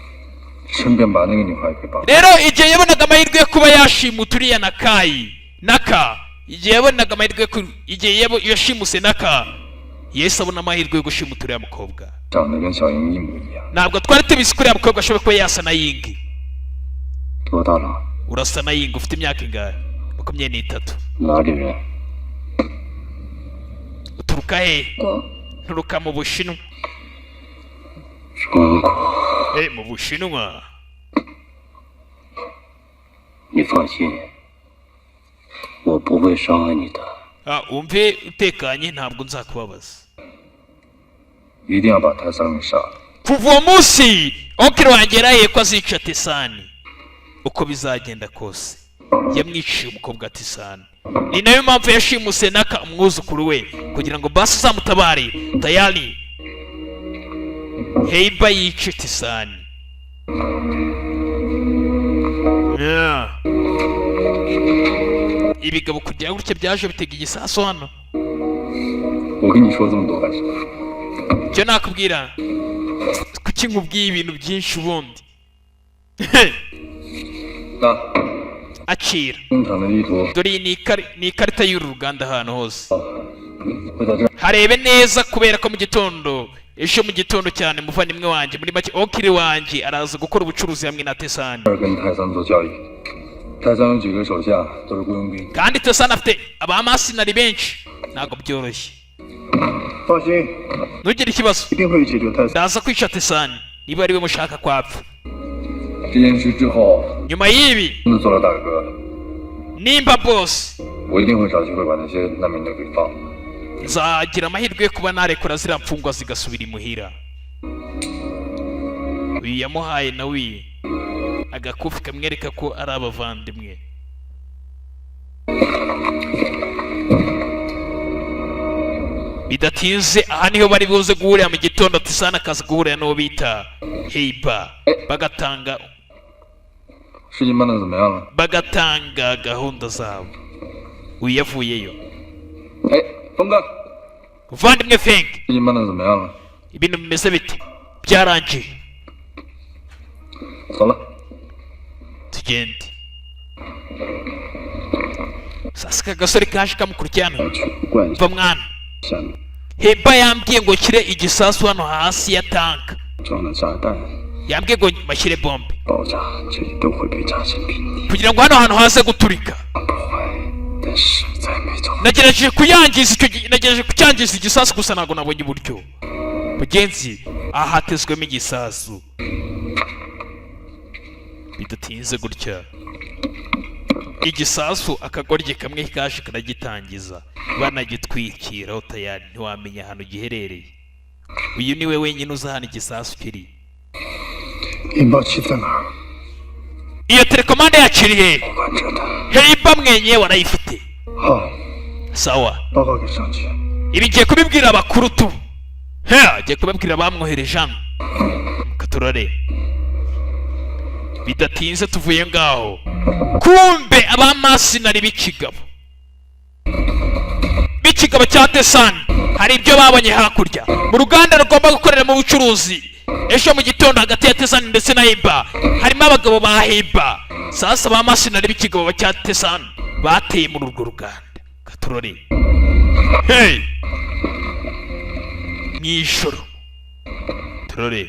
顺便把那个女孩给绑了。 Rero igihe yabonaga amahirwe yo kuba yashimuta uriya na kayi naka, igihe yabonaga amahirwe yo igihe yashimuse naka, yahise abona amahirwe yo gushimuta uriya mukobwa. 长得跟小英一模一样。 Ntabwo twari tubizi ko uriya mukobwa ashobora kuba yasa na Yingi. 多大了？ Urasa na Yingi. Ufite imyaka ingahe? 23. 哪里人？ Uturuka he? 国。 Nturuka mu Bushinwa. 中国， Eh, mu Bushinwa. 你放心，我不会伤害你的。 Ah, wumve utekanye, ntabwo nzakubabaza. 一定要把泰桑给杀了。 Kuva uwo munsi, oncle wanjye yarahiye ko azica Tesani uko bizagenda kose. Yamwiciye umukobwa Tesani, ni nayo mpamvu yashimuse naka, umwuzukuru we, kugira ngo basi uzamutabare. Tayari Heiba yice Tesani. Yeah. Ibigabo kugira gutya byaje bitega igisasu hano. 我跟你说这么多干什么？ Icyo nakubwira, kuki nkubwiye ibintu byinshi ubundi? 那 Acira. 工厂的地图 Dore iyi ni ikarita y'uru ruganda ahantu hose. 会在这儿。 Harebe neza, kubera ko mu gitondo, ejo mu gitondo cyane, umuvandimwe wanjye, muri make oncle wanjye, araza gukora ubucuruzi hamwe na Tesani. 跟泰桑做交易。泰桑有几个手下都是雇佣兵， Kandi Tesani afite abamasinari benshi, ntabwo byoroshye. 放心， Ntugire ikibazo. 一定会解决泰桑。 Ndaza kwica Tesani niba ari we mushaka kwapfa. 这件事之后， Nyuma y'ibi, 真的做了大哥， nimba boss, 我一定会找机会把那些难民都给放了。 nzagira amahirwe yo kuba narekura ziriya mfungwa zigasubira imuhira. Uyu yamuhaye nawe agakufi kamwereka ko ari abavandimwe. Bidatinze aha niho bari buze guhurira mu gitondo. Tisana akaza guhurira n'uwo bita Heiba, bagatanga 事情办得怎么样了？ bagatanga gahunda zabo. Uyu yavuyeyo. 哎，峰哥， Muvandimwe Feng, 事情办得怎么样了？ ibintu bimeze bite? Byarangiye. 走了。 Tugende. Sasa aka gasore kaje kamukurikirana. 关 Va mwana, 下面 Heba yambwiye ngo nshyire igisasu hano hasi ya tanka. 装了炸弹， Yambwiye ngo mashyire bombe 爆炸这里都会被炸成平地。 kugira ngo hano hantu haze guturika. 不坏，但实在没做。 Nagerageje kuyangiza icyo nagerageje kucyangiza igisasu, gusa ntabwo nabonye uburyo. Mugenzi, aha hatezwemo igisasu. Bidatinze gutya, igisasu akagoryi kamwe kaje karagitangiza, banagitwikiraho tayari. Ntiwamenya ahantu giherereye. Uyu niwe wenyine uzi ahantu igisasu kiri. 引爆器在哪儿？ Iyo telekomande yacu iri hehe? 我管着的。 Heiba mwenyewe arayifite. 好， Sawa. 报告给上级。 Ibi ngiye kubibwira abakuru tu he, agiye kubabwira abamwohereje hano katurore. Bidatinze tuvuye ngaho, kumbe abamasinari b'ikigabo cya Tesani hari ibyo babonye hakurya mu ruganda rugomba gukorera mu bucuruzi ejo mu gitondo hagati ya Tesani ndetse na Hiba. Harimo abagabo ba Hiba. Sasa abamasinari b'ikigabo cya Tesani bateye muri urwo ruganda. Katurore, hey, mu ijoro turore.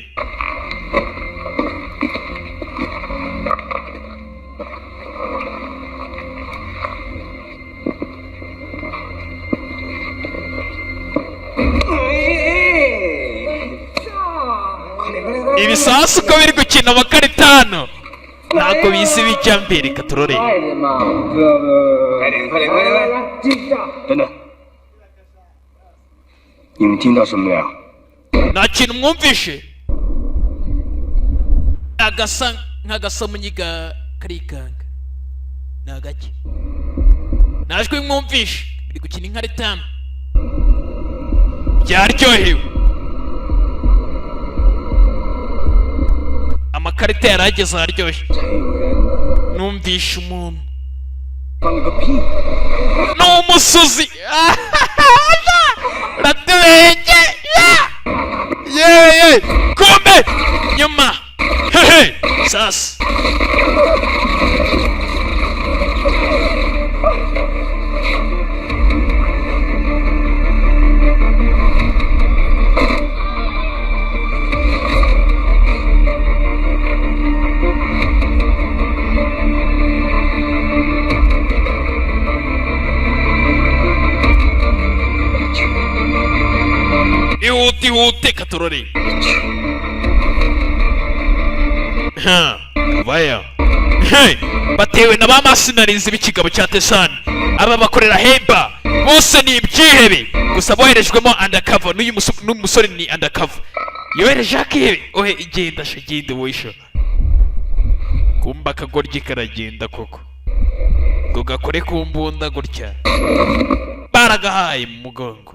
Ibisasu uko biri gukina amakaritano, ntabwo bizi bijya mbere. Katurore. 快点，快点，快点，来，进下。等等，你们听到什么没有？ Nta kintu mwumvishe? Agasa nk'agasamunyiga karikanga, ni agake najwi mwumvishe biri gukina inkaritano, byaryohewe. Amakarita yari ageze aharyoshye. 才有人 Numvishe umuntu 放个屁。 ni umusuzi uratubenge. Yewe, kumbe nyuma hehe sasa Ihute, ihute, katorore. Ha, vaya. Hey, batewe na ba mercenaries b'ikigabo cya Tesani. Aba bakorera Heba bose ni ibyihebe gusa boherejwemo undercover n'uyu musore ni undercover yohereje akihebe. Ohe, igenda sha, genda wisha. Kumba akagoryi karagenda koko ngo gakore ku mbunda gutya, baragahaye mu mugongo.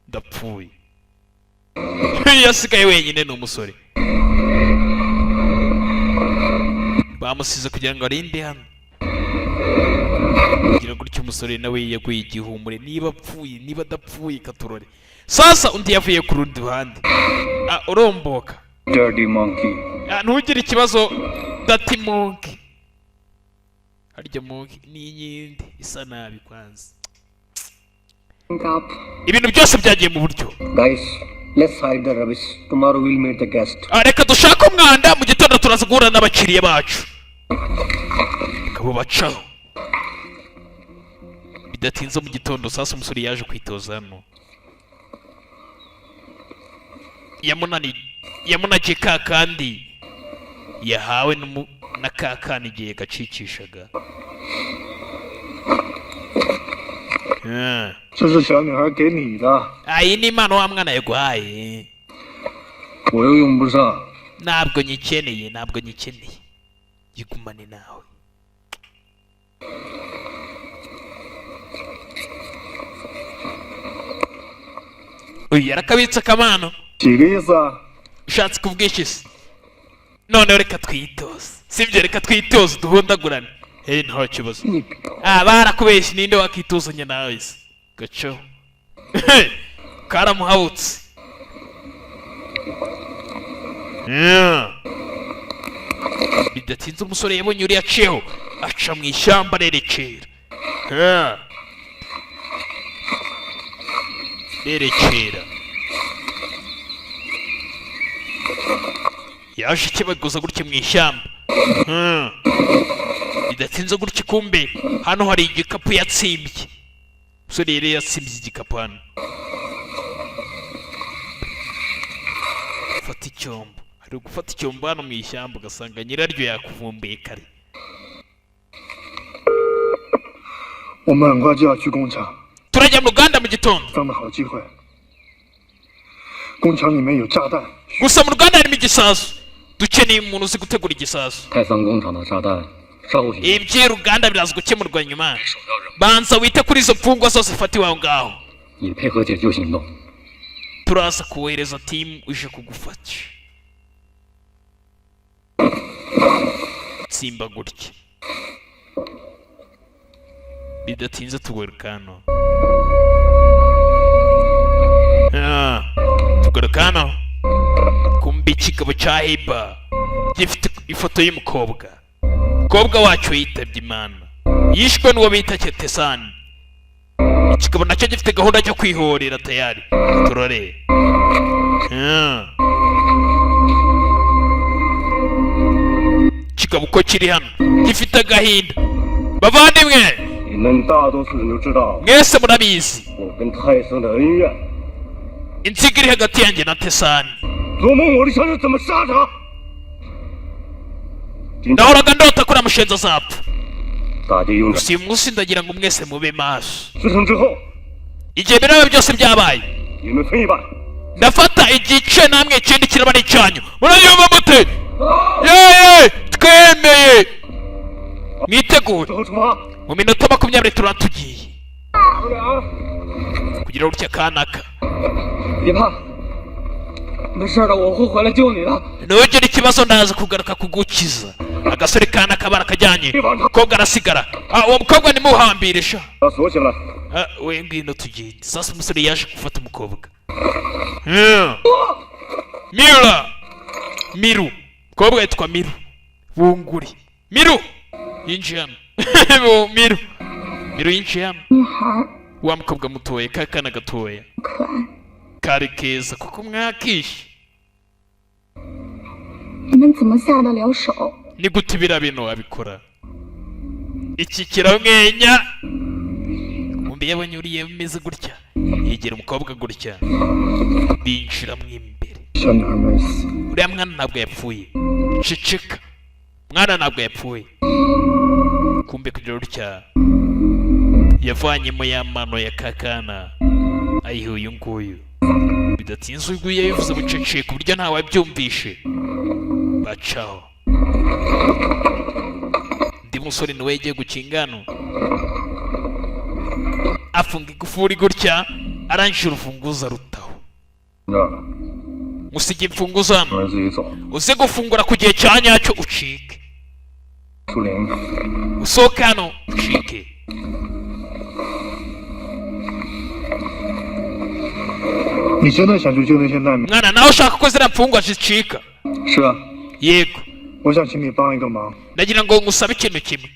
Ndapfuye. Yasigaye wenyine, ni umusore bamusize kugira ngo arinde hano. Kugira gutyo umusore nawe yaguye igihumure, niba apfuye, niba adapfuye, katurore. Sasa undi yavuye ku rundi ruhande. Ah, uromboka. Dirty monkey. Ah, ntugire ikibazo, dirty monkey. Harya monkey ni inyindi isa nabi kwanza. Up. Ibintu byose byagiye mu buryo. Guys, let's hide the rubbish. Tomorrow we'll meet the guest. Ah, reka dushake umwanda, mu gitondo turaza guhura n'abakiriya bacu. Bakaba bacaho. Bidatinze mu gitondo sasa umusore yaje kwitoza hano. Yamunani yamunagiye ka kandi yahawe na ka kana igihe gacikishaga. Ah. 这是小女孩给你的， Ah, iyi ni impano wa mwana yaguhaye. 我又用不上。 Ntabwo nyikeneye, ntabwo nyikeneye, yigumane nawe. Uyu yarakabitse akamano. 几个意思啊？ Ushatse kuvuga iki se? Noneho reka twitoze, sibyo? Reka twitoze duhundagurane. Hey, nta kibazo. Ah, barakubeshye, ninde wakituzanya nawe se? Gaco karamuhabutse. Yeah. Bidatinze umusore yabonye uriya aciyeho aca mu ishyamba arerekera. Yeah. Rerekera yaje ikibaguza gutya mu ishyamba. Bidatinze gutya kumbe hano hari igikapu yatsimbye. Umusore yari yatsimbye igikapu hano. Fata icyombo, hari gufata icyombo hano mu ishyamba ugasanga nyiraryo yakuvumbuye kare. 我们很快就要去工厂， Turajya mu ruganda mu gitondo. 当的好机会。工厂里面有炸弹， Gusa mu ruganda harimo igisasu, dukeneye umuntu uzi gutegura igisasu. 泰桑工厂的炸弹稍后行动。 Iby'uruganda biraza gukemurwa nyuma, banza wite kuri izo mfungwa zose zifatiwe aho ngaho. 你配合解救行动。 Turaza kohereza timu ije kugufata. Tsimba gutya. Bidatinze tugaruka hano. Ah, tugaruka hano. Kumbe ikigabo cya Heba gifite ifoto y'umukobwa. Umukobwa wacu yitabye Imana, yishwe n'uwo bita Ketesani. Ikigabo nacyo gifite gahunda yo kwihorera tayari. Turore. Ah. Ikigabo uko kiri hano gifite agahinda, bavandimwe. 你们大多数人都知道 Mwese murabizi 我跟泰森的恩怨。 inziga iri hagati yanjye na Tesani. 做梦我都想着怎么杀他。今天 Nahoraga ndota ko uriya azapfa. 大家用 Gusa uyu munsi ndagira ngo mwese mube maso. 事成之后， Igihe biraba byose byabaye, 你们分一半。 ndafata igice, namwe ikindi kiraba ari icyanyu. Murayumva mute? Yeee, twemeye, mwitegure. 之后出发。 Mu minota 20 turaba tugiye. Kugira gutya kanaka. 别怕，没事的，我会回来救你的。 Ntugire ikibazo, ndaza kugaruka kugukiza. Agasore kana kabara kajyanye, umukobwa arasigara. Ah, uwo mukobwa nimuhambire sha. 把锁起来。 Ah, we ngwino tugende. Sasa umusore yaje gufata umukobwa. Mira, Miru, umukobwa yitwa Miru Bunguri. Miru yinjiye hano. Miru, Miru yinjiye hano. 女孩 Wa mukobwa mutoya, ka kana gatoya 可爱， kari keza kuko mwakishe. 你们怎么下得了手？ Ni gute biriya bintu wabikora? Iki kiramwenya. Kumbe yabonye uriya bimeze gutya, yegera umukobwa gutya, binjira mo imbere. 小女孩没死， Uriya mwana ntabwo yapfuye, ceceka, mwana ntabwo yapfuye. Kumbe kugira gutya yavanyemo ya mano ya kakana ayiha uyu nguyu. Bidatinze uyu nguyu yabivuze bucece ku buryo ntawabyumvishe, bacaho. Undi musore niwe yagiye gukinga hano, afunga igufuri gutya, arangije urufunguzo arutaho. 这儿了， Musiga imfunguzo hano. 我自己走。 Uze gufungura ku gihe cya nyacyo ucike. 树林， Usohoke hano ucike. 你真的想去救那些难民？ Mwana, nawe ushaka ko ziriya mfungwa zicika? 是啊， Yego. 我想请你帮一个忙。 Ndagira ngo ngusabe ikintu kimwe.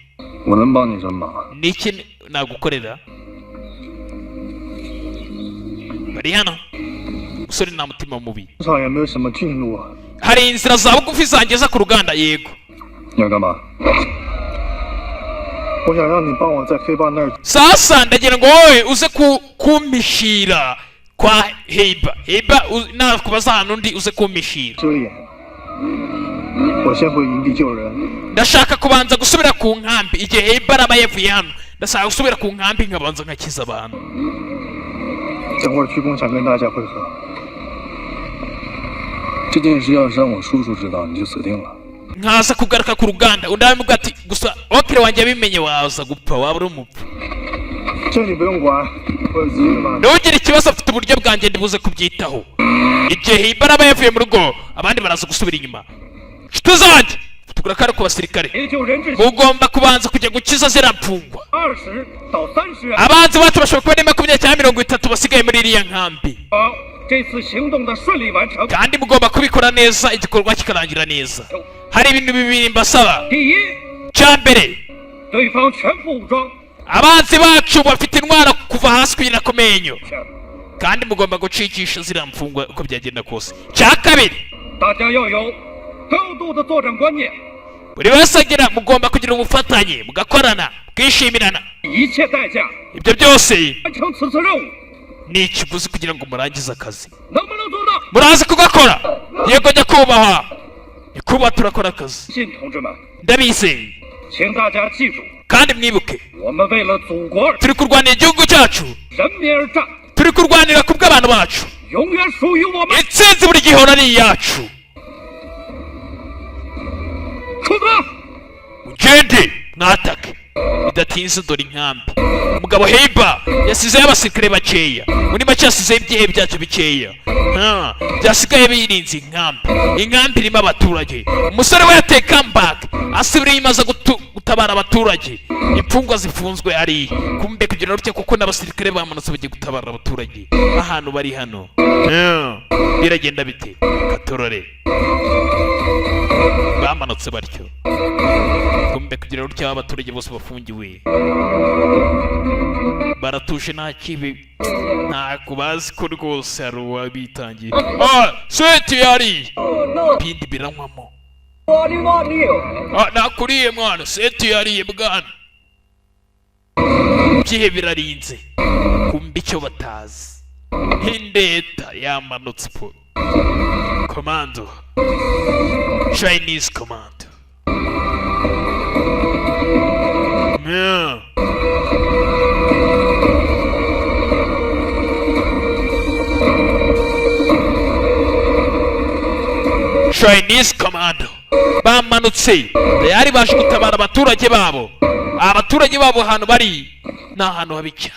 我能帮你什么忙啊？ Ni iki nagukorera? Bari hano, umusore nta mutima mubi. 工厂有没有什么近路啊？ Hari inzira za bugufi zangeza ku ruganda? Yego. 你要干嘛？ 我想让你帮我在黑帮那儿 Sasa ndagira ngo wowe uze ku kumpishira kwa Heiba. Heiba nakubaza ahantu undi uze kumpishira. 遮掩。我先回营地救人。 Ndashaka kubanza gusubira ku nkambi igihe Heiba araba yavuye hano. Ndashaka gusubira ku nkambi nkabanza nkakiza abantu. 等会儿去工厂跟大家会合。 这件事要是让我叔叔知道，你就死定了。 Nkaza kugaruka ku ruganda. Undi aramubwira ati gusa okere wanjye abimenye waza gupfa, waba uri umupfu. 这你不用管，我有自己的办法。 Ntugire ikibazo, afite uburyo bwanjye ndibuze kubyitaho. Igihe Heiba araba yavuye mu rugo, abandi baraza gusubira inyuma. Nshuti zanjye, tugura kare ku basirikare. 解救人质 Mugomba kubanza kujya gukiza ziriya mfungwa. 20到30人。 Abanzi bacu bashobora kuba ari 20 cyangwa 30 basigaye muri iriya nkambi. 好，这次行动的顺利完成。 Kandi mugomba kubikora neza, igikorwa kikarangira neza. Hari ibintu bibiri mbasaba. 第一， Cya mbere, 对方全副武装， abanzi bacu bafite intwaro kuva hasi kugera ku menyo, kandi mugomba gucikisha ziriya mfungwa uko byagenda kose. Cya kabiri, 大家要有高度的作战观念， buri wese agira, mugomba kugira ubufatanye, mugakorana, mukishimirana. 一切代价 Ibyo byose 完成此次任务， ni ikiguzi kugira ngo murangize akazi. 能不能做到？ Murazi kugakora? Yego nyakubahwa. Nyakubahwa, turakora akazi. 信同志们， Ndabizeye. 请大家记住， Kandi mwibuke, 我们为了祖国 turi kurwanira igihugu cyacu, 人民而战， turi kurwanira ku bw'abantu bacu. 永远属于我们。 Intsinzi buri gihe ihora ari iyacu. 出发！ Mugende mwatake. Bidatinze dore inkambi. Umugabo Heiba yasizeyo abasirikare bakeya, muri make yasizeyo ibyihe byacu bikeya. Ha, byasigaye birinze inkambi. Inkambi irimo abaturage. Umusore we yateye comeback, asubira inyuma aza gutabara abaturage, imfungwa zifunzwe ari kumbe kugira rutya, kuko n'abasirikare bamanutse bagiye gutabara abaturage ahantu bari hano. Ha, biragenda bite? Katorore bamanutse batyo, kumbe kugira rutya abaturage bose bafungiwe baratuje, nta kibi, ntabwo bazi ko rwose hari uwabitangiye. Ah, seti yari ibindi biranywamo. Ah, nakuriye mwana, seti yariye bwana, byihe birarinze. Kumbe icyo batazi, indeta yamanutse po commando, Chinese commando. Yeah. Chinese commando bamanutse tayari, baje gutabara abaturage babo. Abaturage babo ahantu bari ni ahantu habi cyane.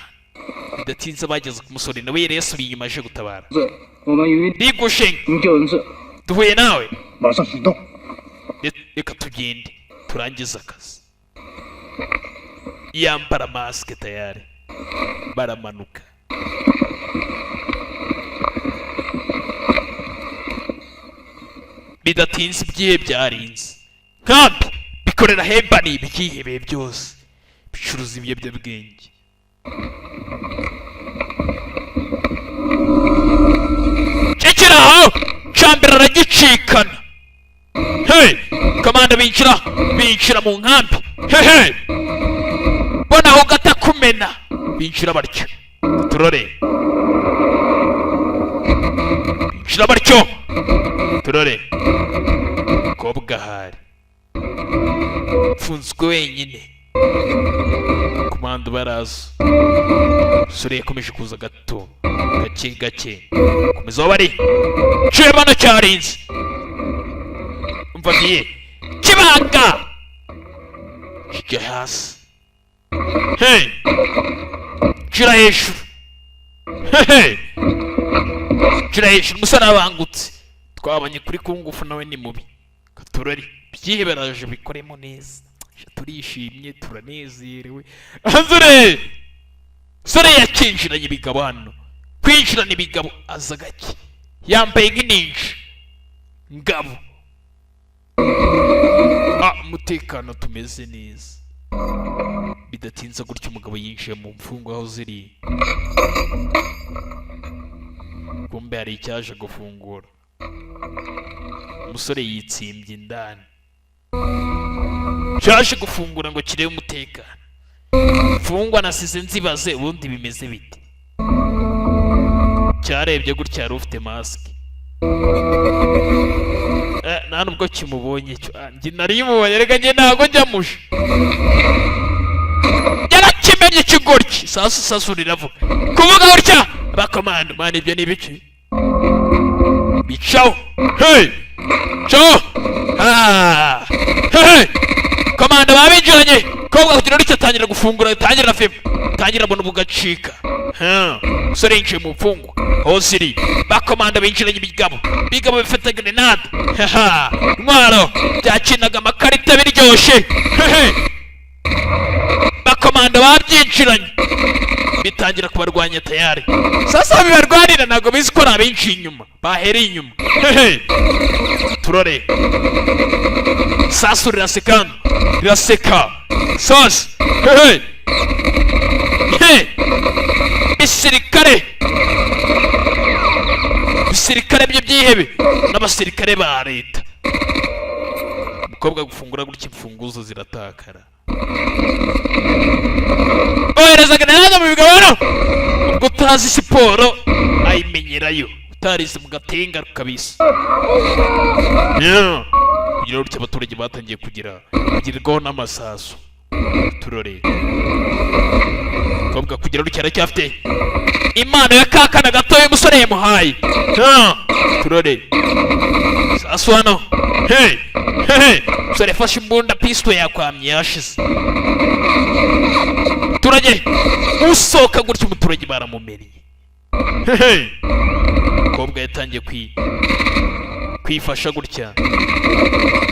Bidatinze bageze ku musore, nawe yari yasubiye inyuma aje gutabara. 罪，我们与 Li Gusheng 营救人质， duhuye nawe. 马上行动。 Reka tugende turangize akazi. Yambara masike tayari, baramanuka. Bidatinze ibyihe byarinze nkambi bikorera hembani, ibyihebeye byose bicuruza ibiyobyabwenge. Cekera aho cambere aragicikana. Hey, komanda, binjira, binjira mu nkambi. Hehe, bona aho gata kumena, binjira batyo, turore, binjira batyo, turore. Kobwa ahari mfunzwe wenyine, komanda baraza. Sore yakomeje kuza gato, gake gake, komeza aho bari. Cebana cyarinze, umva biye kibanga kijya hasi. Hey, jira hejuru. Hey, jira hejuru. Umusore arabangutse, twabonye kuri kungufu, nawe ni mubi. Katurari byiheberaje, bikoremo neza. Turishimye, turanezerewe. Azure sore yakinjiranye ibigabo hano, kwinjirana ibigabo, aza gake, yambaye nk'ininja ngabo. Ah, umutekano tumeze neza. Bidatinze gutyo umugabo yinjiye mu mfungwa aho ziri. Kumbe hari icyaje gufungura. Umusore yitsimbye indani, cyaje gufungura ngo kirebe umutekano. Mfungwa nasize nzibaze ubundi bimeze bite. Cyarebye gutya, yari ufite masike. Nta nubwo kimubonye cyo. Ah, njye nari mubonye, reka njye ntabwo njya musha. Yarakimenye ikigoryi. Sasu sasu riravuga, kuvuga gutya bakomando mani, ibyo ni ibiki bicaho? Hey, caho. Ah, hey, komando babinjiranye. Kobwa kugira gutya atangira gufungura, atangira filime, atangira abona bugacika. Umusore yinjiye mu mfungwa aho ziri, bakomanda binjiranye ibigabo, ibigabo bifite grenade, haha, intwaro byakinaga amakarita biryoshye. Hehe, bakomanda babyinjiranye, bitangira kubarwanya tayari. Sasa bibarwanira, ntabwo bizi ko ari abinjiye inyuma, bahereye inyuma. Hehe, turore. Sasu riraseka hano, riraseka sasa. Hehe, he bisirikare, bisirikare by'ibyihebe n'abasirikare ba leta. Umukobwa gufungura gutya, imfunguzo ziratakara. Ohereza grenade mu bigabano. Ubwo utazi siporo ayimenyerayo, utarize mu gatenga kabisa. Yeah. Kugira gutya abaturage batangiye kugira kugirirwaho n'amasasu. Turore umukobwa kugira gutya aracyafite impano ya kakana gatoya umusore yamuhaye. Ah, turore sasu hano. Hey, hey, umusore yafashe imbunda, pisto yakwamye, yashize. Umuturage usohoka gutya, umuturage baramumennye. Hey, umukobwa yatangiye kwifasha gutya,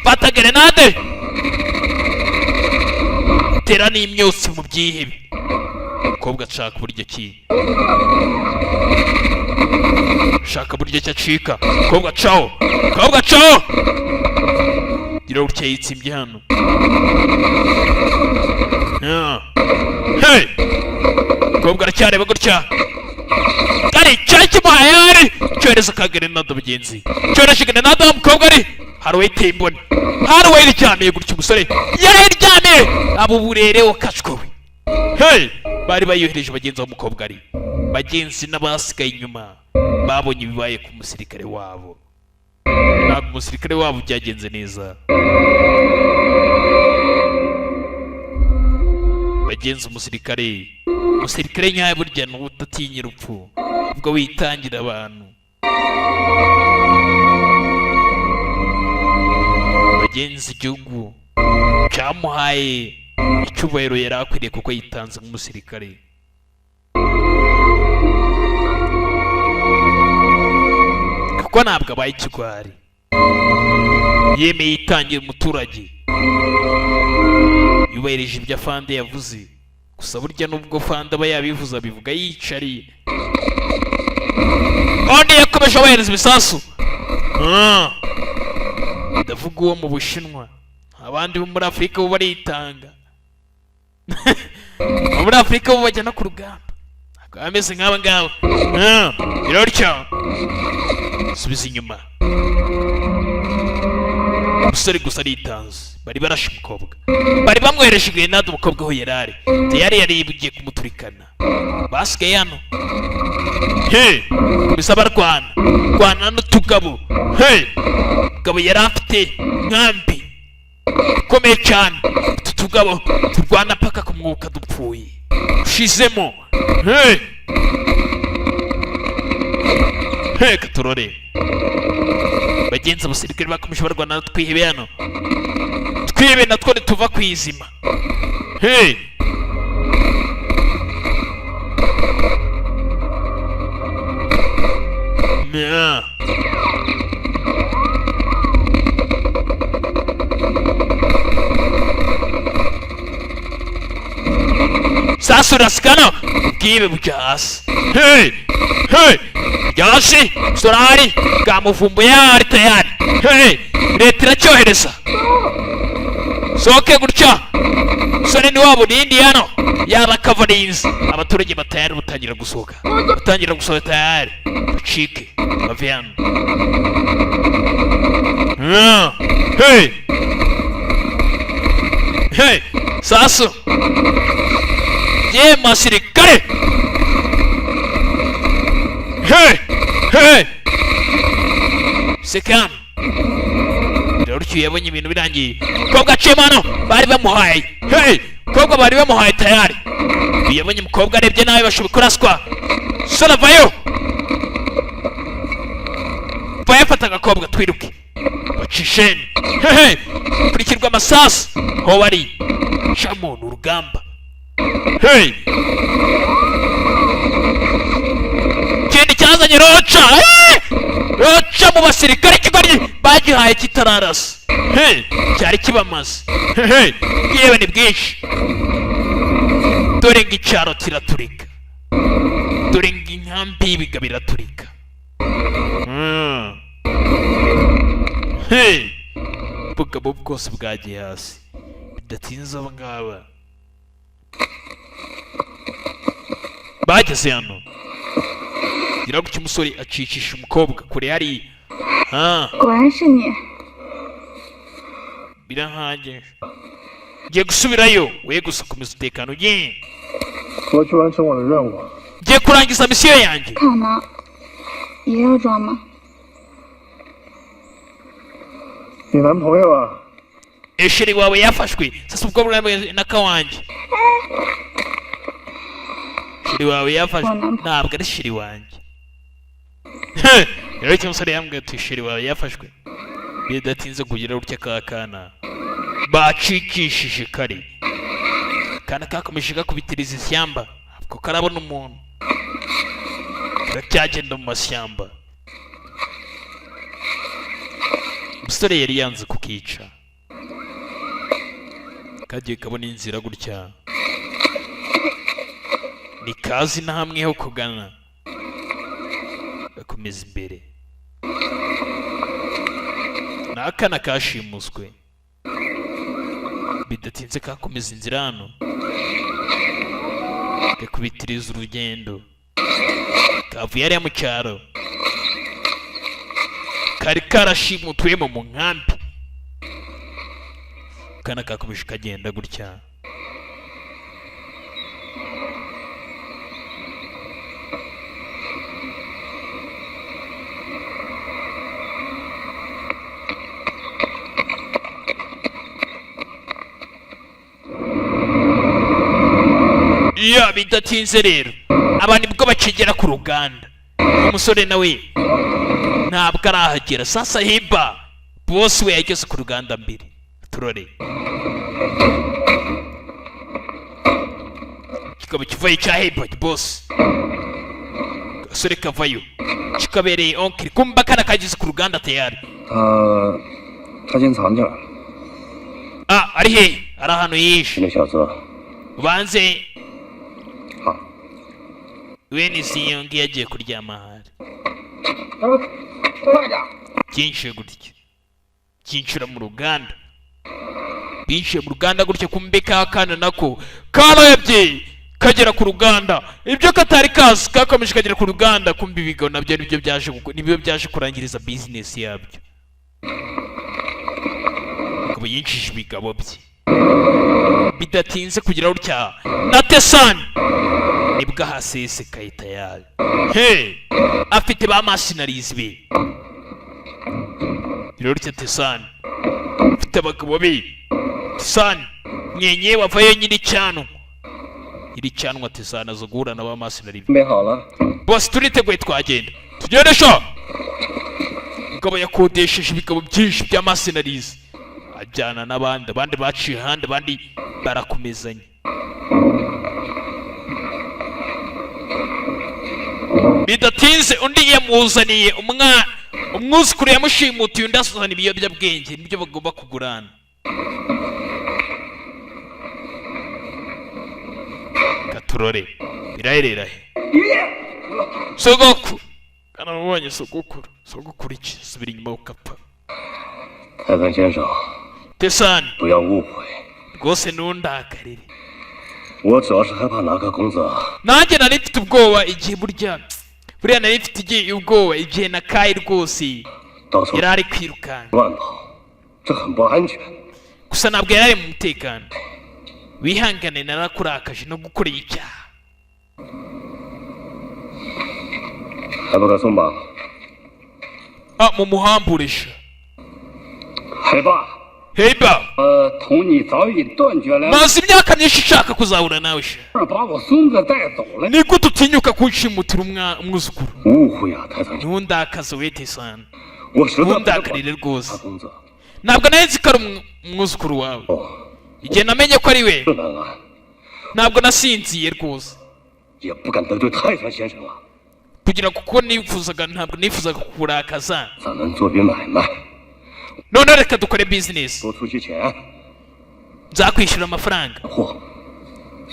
fata grenade, tera n'imyotsi mu byihebe. Umukobwa ashaka uburyo ki, shaka buryo ki acika. Umukobwa caho, umukobwa caho, gira gutya yitsimbye hano. Ah. Hey, umukobwa aracyareba gutya, kari cyari kimuhaye, ari cyohereza ka grenade. Mugenzi cyohereje grenade aho umukobwa ari, hari uwiteye imboni, hari uwayiryamiye gutya. Umusore yarayiryamiye, abo burere wakashwe. Hey, bari bayohereje bagenzi b'umukobwa ari bagenzi n'abasigaye inyuma babonye ibibaye ku musirikare wabo. Ntabwo umusirikare wabo byagenze neza. Bagenzi, umusirikare nyawe burya ni udatinya urupfu, ubwo witangira abantu. Bagenzi, igihugu cyamuhaye icyubahiro yari akwiriye kuko yitanze nk'umusirikare. Kuko ntabwo abaye ikigwari, yemeye yitangira umuturage, yubahirije ibyo afande yavuze. Gusa burya nubwo fande aba yabivuze, abivuga yicariye. Undi yakomeje abahereza ibisasu. Ndavuga uwo mu Bushinwa, abandi bo muri Afurika bo baritanga. Abo muri Afurika bo bajya no ku rugamba, ntabwo baba bameze nk'aba ngaba. Birotyo subiza inyuma umusore gusa aritanze. Bari barashe umukobwa, bari bamwohereje grenade. Umukobwa aho yari ari tayari yari bugiye kumuturikana. Basigaye hano he komeza barwana, rwana n'utugabo. He, mugabo yari afite nkambi ikomeye cyane. Utu tugabo turwana paka ku mwuka dupfuye ushizemo. He he, katurore bagenzi. Abasirikare bakomeje barwana twihebe hano, twihebe natwo ntituva ku izima. Hey! Nya. Sasa urasikana ubwibe bujya hasi. Hey! Hey! Bujya hasi. Sorari bwamuvumbuye, ari tayari. Hey! Leta iracyohereza sohoke gutya. Sore ni wabo nindi hano yaba kavarinzi. Abaturage batayari batangira gusohoka, batangira gusohoka tayari, bacike bave hano. Hey! Hey! Sasu ye masirikare. Hey! Hey! Sekam rero utyo yabonye ibintu birangiye. Umukobwa aciyemo hano bari bamuhaye. Hey! Umukobwa bari bamuhaye tayari. Yabonye umukobwa arebye nabi, bashobora kuraswa. Sora vayo, vayo, fata agakobwa twiruke. Bacisheni. Hey! Kurikirwa amasasu ho bari camo ni urugamba. Hey! Ikindi cyazanye roca. Roca mu basirikare, ikigoryi bagihaye kitararasa. Hey! Cyari kibamaze. Hey! Yewe, ni bwinshi. Dore ngo icyaro kiraturika, dore ngo inkambi y'ibigabo iraturika. Hey! Ubugabo bwose bwagiye hasi. Bidatinze aba ngaba bageze hano, gira gutya umusore acicisha umukobwa kure hariya. 果然是你， Birahagije, ngiye gusubirayo. We gusa komeza umutekano ugiye. 我去完成我的任务。 Ngiye kurangiza misiyo yanjye. 看呢，也要抓吗？ 你男朋友啊？ Chéri wawe yafashwe. Sasa ubwo burabe n'akawanjye, chéri wawe yafashwe. Ntabwo ari chéri wanjye. Rero icyo umusore yambwiye ati chéri wawe yafashwe. Bidatinze kugira gutya ka kana bacikishije kare, kana kakomeje gakubitiriza ishyamba, ntabwo karabona umuntu, karacyagenda mu mashyamba. Umusore yari yanze kukica, kagiye kabona inzira gutya, nikazi na hamwe ho kugana, gakomeza imbere. Ni akana kashimuswe. Bidatinze kakomeza inzira hano, gakubitiriza urugendo. Kavuye hariya mu cyaro kari karashimutwemo mu nkambi. Akana kakomeje kagenda gutya. Iya, bidatinze rero aba nibwo bakigera ku ruganda. Umusore nawe ntabwo arahagera. Sasa hiba boss we yageze ku ruganda mbere. Turore kikaba kivayo cya hiba boss. Gasore kavayo. Kikabereye oncle kumba kana kageze ku ruganda tayari. 他他先藏起来了。 Ah, ari hehe? Ari ahantu yihishe. 那小子， Ubanze. 好， Wene iyo ngiyo agiye kuryama ahari. 快点！ Byinjiye gutya, byinjira mu ruganda, binjiye mu ruganda gutya. Kumbe ka kana nako karayabye kagera ku ruganda, ibyo katari kazi kakomeje kagera ku ruganda. Kumbe ibigo nabyo nibyo byaje kurangiriza bizinesi yabyo. Akaba yinjije ibigabo bye bidatinze kugira gutya na Tesani nibwo ahasesekaye tayari. He afite ba mercenaries be rero utya. Tesani afite abagabo be. Tesani mwenyewe wavayo nyiricyanwa, nyiricyanwa Tesani aza guhura na ba mercenaries. 准备好了， Bose turiteguye, twagenda, tugende sha. Mugabo yakodesheje ibigabo byinshi bya mercenaries, ajyana n'abandi, abandi baciye ahandi, abandi barakomezanya. Bidatinze undi yamuzaniye umwana, umwuzukuru yamushimutiye, undi asuzana ibiyobyabwenge nibyo bagomba kugurana. Katurore biraherera he? Sogokuru kanamubonye, sogokuru, sogokuru iki? Subira inyuma ukapfa. 泰山先生， Tesani, 不要误会， rwose ntundakarire. 我主要是害怕拿个公子 Nanjye nari mfite ubwoba igihe burya buriya nari mfite igihe ubwoba igihe na Kayi rwose 到处 yari ari kwirukanka. 乱跑，这很不安全。 Gusa ntabwo yari ari mu mutekano. Wihangane, narakurakaje no gukorera icyaha. 还不快松绑！ Ah, mumuhamburisha. 海爸， Heiba, 同你早已断绝了， maze imyaka myinshi nshaka kuzahura nawe sha. 把我孙子带走了。 Ni gute utinyuka kunshimutira umwuzukuru? 误会啊，泰山先生， Ntundakaze wete sana. 我实在不是管 Ntundakarire rwose. 他公子。 Ntabwo nari nzi ko ari umwuzukuru wawe. 哦， Igihe namenye ko ari we 这难啊， ntabwo nasinziye rwose. 也不敢得罪泰山先生啊。 Kugira kuko nifuzaga, ntabwo nifuzaga kukurakaza. 咱们做笔买卖， Noneho reka dukore bizinesi. 多出些钱， Nzakwishyura amafaranga 货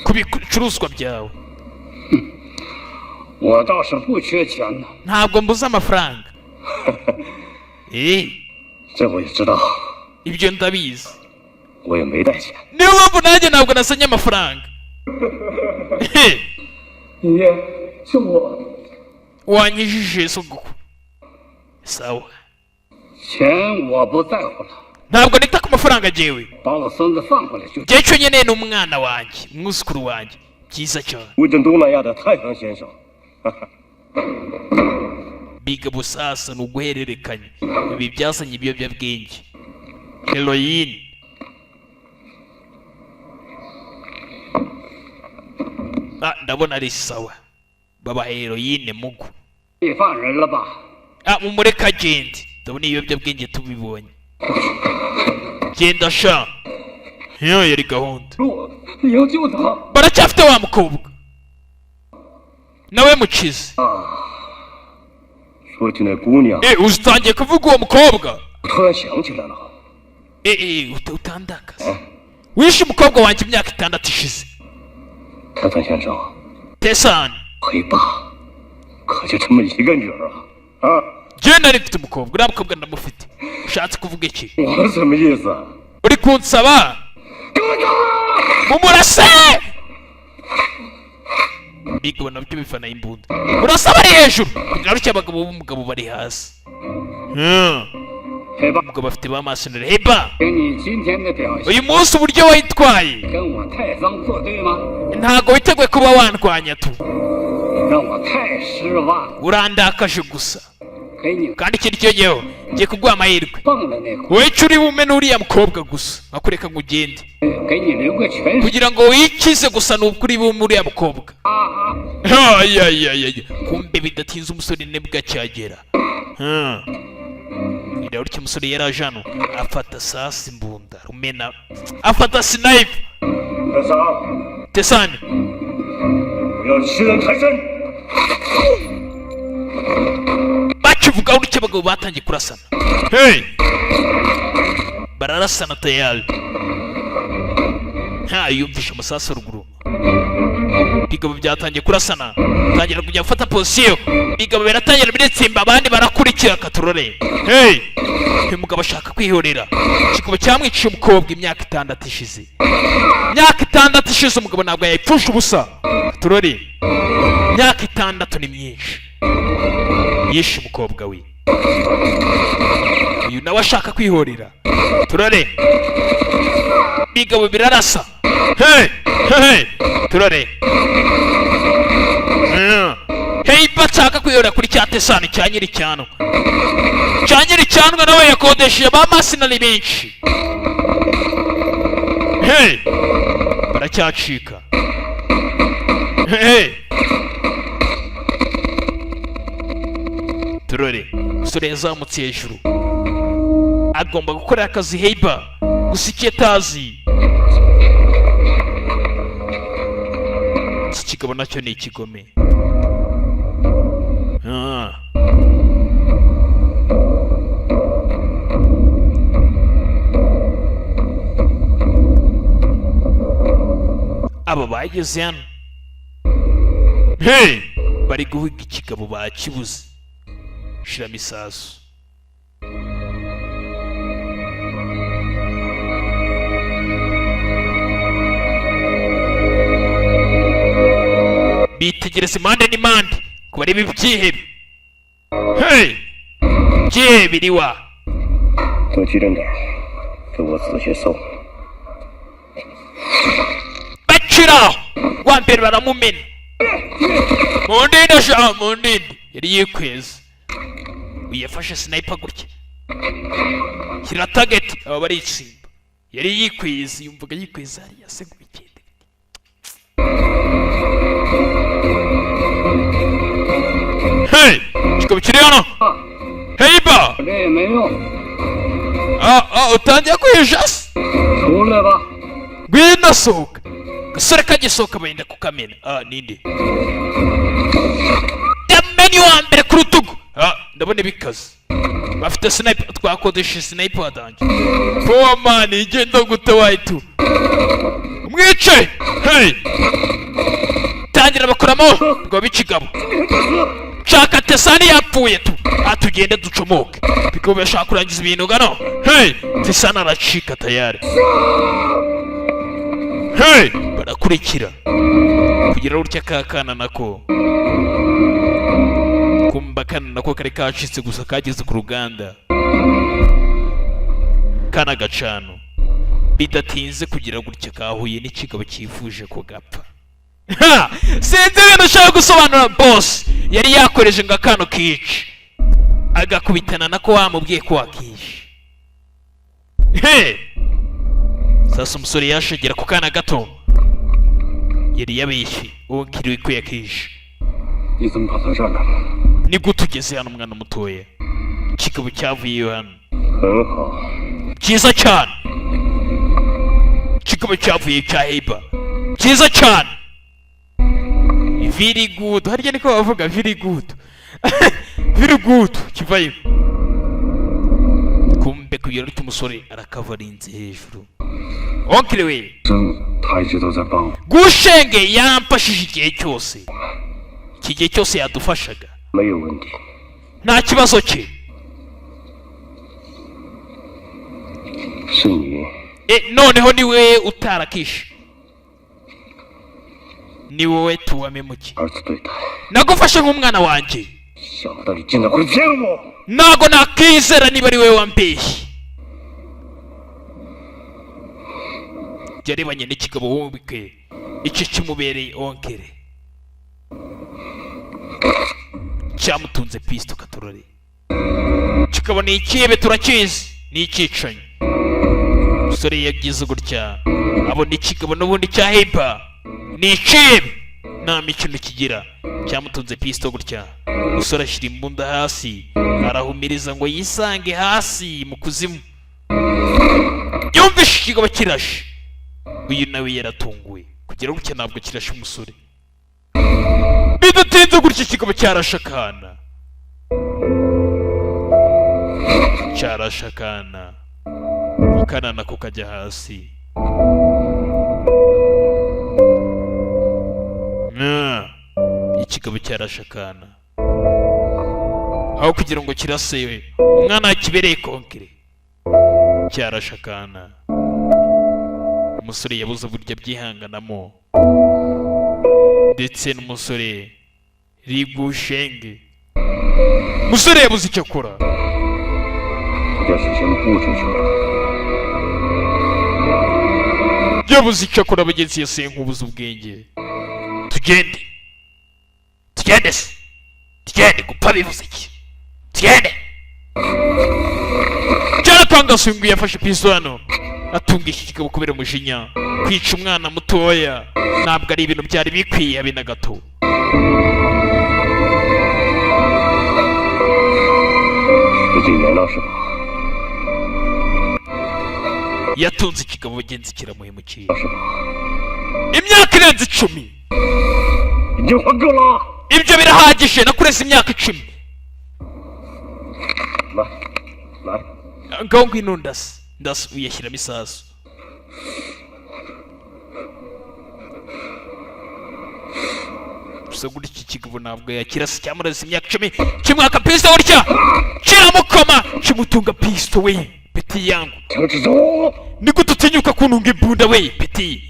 ku bicuruzwa byawe. 我倒是不缺钱呢。 Ntabwo mbuze amafaranga. Eh, 这我也知道， ibyo ndabizi. 我也没带钱。 Niyo mpamvu nanjye ntabwo nasanye amafaranga. Eh, 爷爷，救我！ Wanyijije sogoko, sawa. 钱我不在乎了， Ntabwo nita ku mafaranga jyewe. 把我孙子放回来就。 Njyewe icyo nkeneye ni umwana wanjye, umwuzukuru wanjye, byiza cyane. 威震东南亚的泰山先生， Biga busasa ni uguhererekanya ibi byazanye ibiyobyabwenge, heroyine. Ah, ndabona ari sawa, baba heroyine mugu. 你放人了吧？ Ah, mumureke agende, ndabona ibiyobyabwenge tubibonye. Genda sha, iyo yari gahunda. 我，你要救他！ Baracyafite wa mukobwa nawe mukize. 说起那姑娘， Eh, utangiye kuvuga uwo mukobwa. 我突然想起来了， Eh, eh, utandakaza wishe umukobwa wanjye imyaka 6 ishize. 泰山先生， Tesani, 黑爸可就这么一个女儿啊啊！ njyewe nari mfite umukobwa, uriya mukobwa ndamufite. Ushatse kuvuga iki? 我什么意思？ Uri kunsaba mumurase bigabo nabyo bifana imbunda, urasa bari hejuru kugira gutya, abagabo b'umugabo bari hasi. 黑爸， Umugabo afite ba masinari heba. 凭你今天的表现， Uyu munsi uburyo witwaye, 跟我太桑作对吗？ ntabwo witeguye kuba wandwanya tu. 让我太失望了。 Urandakaje gusa. 给你 Kandi ikindi cyongeyeho, ngiye kuguha amahirwe. 放了那个， Wowe icyo uri bume n'uriya mukobwa gusa nkakureka ngo ugende. 给你留个全 Kugira ngo wikize gusa ni ukuri bume uriya mukobwa. 啊！ Ayayayaya, kumbe bidatinze umusore nibwo acyagera. Rero utya umusore yari aje hano afata sasi imbunda rumena, afata sniper. 泰山， Tesani, 我要欺人太甚！ Bakivuga gutya, abagabo batangiye kurasana. Hey, bararasana tayari. Nta yumvishe amasasu ruguru. Bigabo byatangiye kurasana, tangira kujya gufata position. Bigabo biratangira biritsimba, abandi barakurikira katurore. Hey, uyu mugabo ashaka kwihorera. Ikigabo cyamwiciye umukobwa imyaka 6 ishize. Imyaka 6 ishize, umugabo ntabwo yayipfusha ubusa. Katurore, imyaka 6 ni myinshi. Yishe umukobwa we, uyu nawe ashaka kwihorera. Turore, bigabo birarasa. Hey, hey, turore. Hey, bashaka kwihorera kuri cya tesani cya nyiri cyanwa, cya nyiri cyanwa. Nawe yakodesheje ba mercenary benshi. Hey, baracyacika. Hey, turore, umusore yazamutse hejuru, agomba gukorera akazi Heiba. Gusa icyo atazi, iki kigabo nacyo ni ikigome. Ah. Aba bageze hano, hey, bari guhiga ikigabo bakibuze. Shiramo isasu. Bitegereza impande n'impande ku bareba ibyihebe. Hey, byihebe biriwa. 多机灵点儿，给我仔细搜。 Baciraho wa mbere, baramumena. Mundinde sha, mundinde. Yari yikweza. Uyu yafashe sniper gutya, shyira target. Aba baritsimba. Yari yikweza, yumvaga yikweza hariya se ngo bigende bite? Hey, kikaba kiri hano. Hey ba. 这也没用， Ah ah, utangiye kwihisha se? 出来吧。 Ngwino, sohoka. Gasore kagisohoka benda kukamena. Ah, ninde yamenye uwa mbere ku rutugu? Ah, ndabona bikaze. Bafite sniper, twakodesheje sniper wadange. Poor man, igenda gute wayitu umwice. Hey, tangira bakoramo ngo b'ikigabo. Shaka Tesani yapfuye tu. Atugende ducomoke. Biko bashaka kurangiza ibintu gano. Hey, Tesani aracika tayari. Hey, barakurikira kugira gutya ka kana nako kumba. Kana nako kari kacitse gusa, kageze ku ruganda kana gacano. Bidatinze kugira gutya kahuye n'ikigabo cyifuje ko gapfa. Ha! Sinzi ibintu ushaka gusobanura. Boss yari yakoreje ngo akano kice, agakubitana nako wamubwiye ko wakishe. Hey! Sasa umusore yashegera ku kana gato yari yabeshye uwo kiriwe ko yakishe. 你怎么跑到这儿来了？ Ni gute ugeze hano, mwana mutoya? Ikigabo cyavuyeyo hano. 很好， Cyiza cyane. Ikigabo cyavuye cya Heba, cyiza cyane, very good. Harya niko bavuga, very good, very good. Kivayo kumbe kugira utyo umusore arakavarinze hejuru oncle we. 真，他一直都在帮我。 Gushenge yamfashije igihe cyose, iki gihe cyose yadufashaga. 没有问题。 Nta kibazo cye. 是你 E, noneho ni we utarakishe, ni wowe tuwamemuke. 儿子对待， Nagufashe nk'umwana wanjye. 想不到你竟然会骗我。 Ntago nakizera niba ari wowe wambeshye. Yarebanye n'ikigabo wubike icyo kimubereye oncle cyamutunze pisto katorore. Kikaba ni ikibe, turakizi, ni icyicanyi. Umusore yagize gutya abona ikigabo n'ubundi cya Heba ni ikibe, nta mikino kigira. Cyamutunze pisto gutya, umusore ashyira imbunda hasi, arahumiriza ngo yisange hasi mu kuzimu. Yumvishe ikigabo kirashe. Uyu nawe yaratunguwe kugira gutya, ntabwo kirashe umusore. Bidatinze gutya ikigabo cyarashe akana. Cyarashe akana, akana nako kajya hasi. Ikigabo cyarashe akana aho kugira ngo kirase umwana kibereye konkere, cyarashe akana. Umusore yabuze uburyo abyihanganamo, ndetse n'umusore Rigushenge, umusore yabuze icyo akora. 这件事先布置出来。 Yabuze icyo akora, bagenzi, yasuye nk'ubuze ubwenge. Tugende, tugende se, tugende. Gupfa bivuze iki? Tugende. Cyaratangaje, uyu nguyu yafashe piso hano atunga iki kigabo kubera umujinya. Kwica umwana mutoya ntabwo ari ibintu byari bikwiye habe na gato. 十几年了是吧？ Yatunze ikigabo, bagenzi, kiramuhemukiye. 是吧？ Imyaka irenze 10. 已经还够了。 Ibyo birahagije, nakureze imyaka 10. 来，来， Ngaho ngwino, ndasa ndasa, uyashyiramo isasu. Gusa gutya iki kigabo ntabwo yakirasa, cyamureze imyaka 10, kimwaka pisto gutya kiramukoma, kimutunga pisto. We, petit yangu. 枪支走。 Ni gute utinyuka kuntunga imbunda we, petit?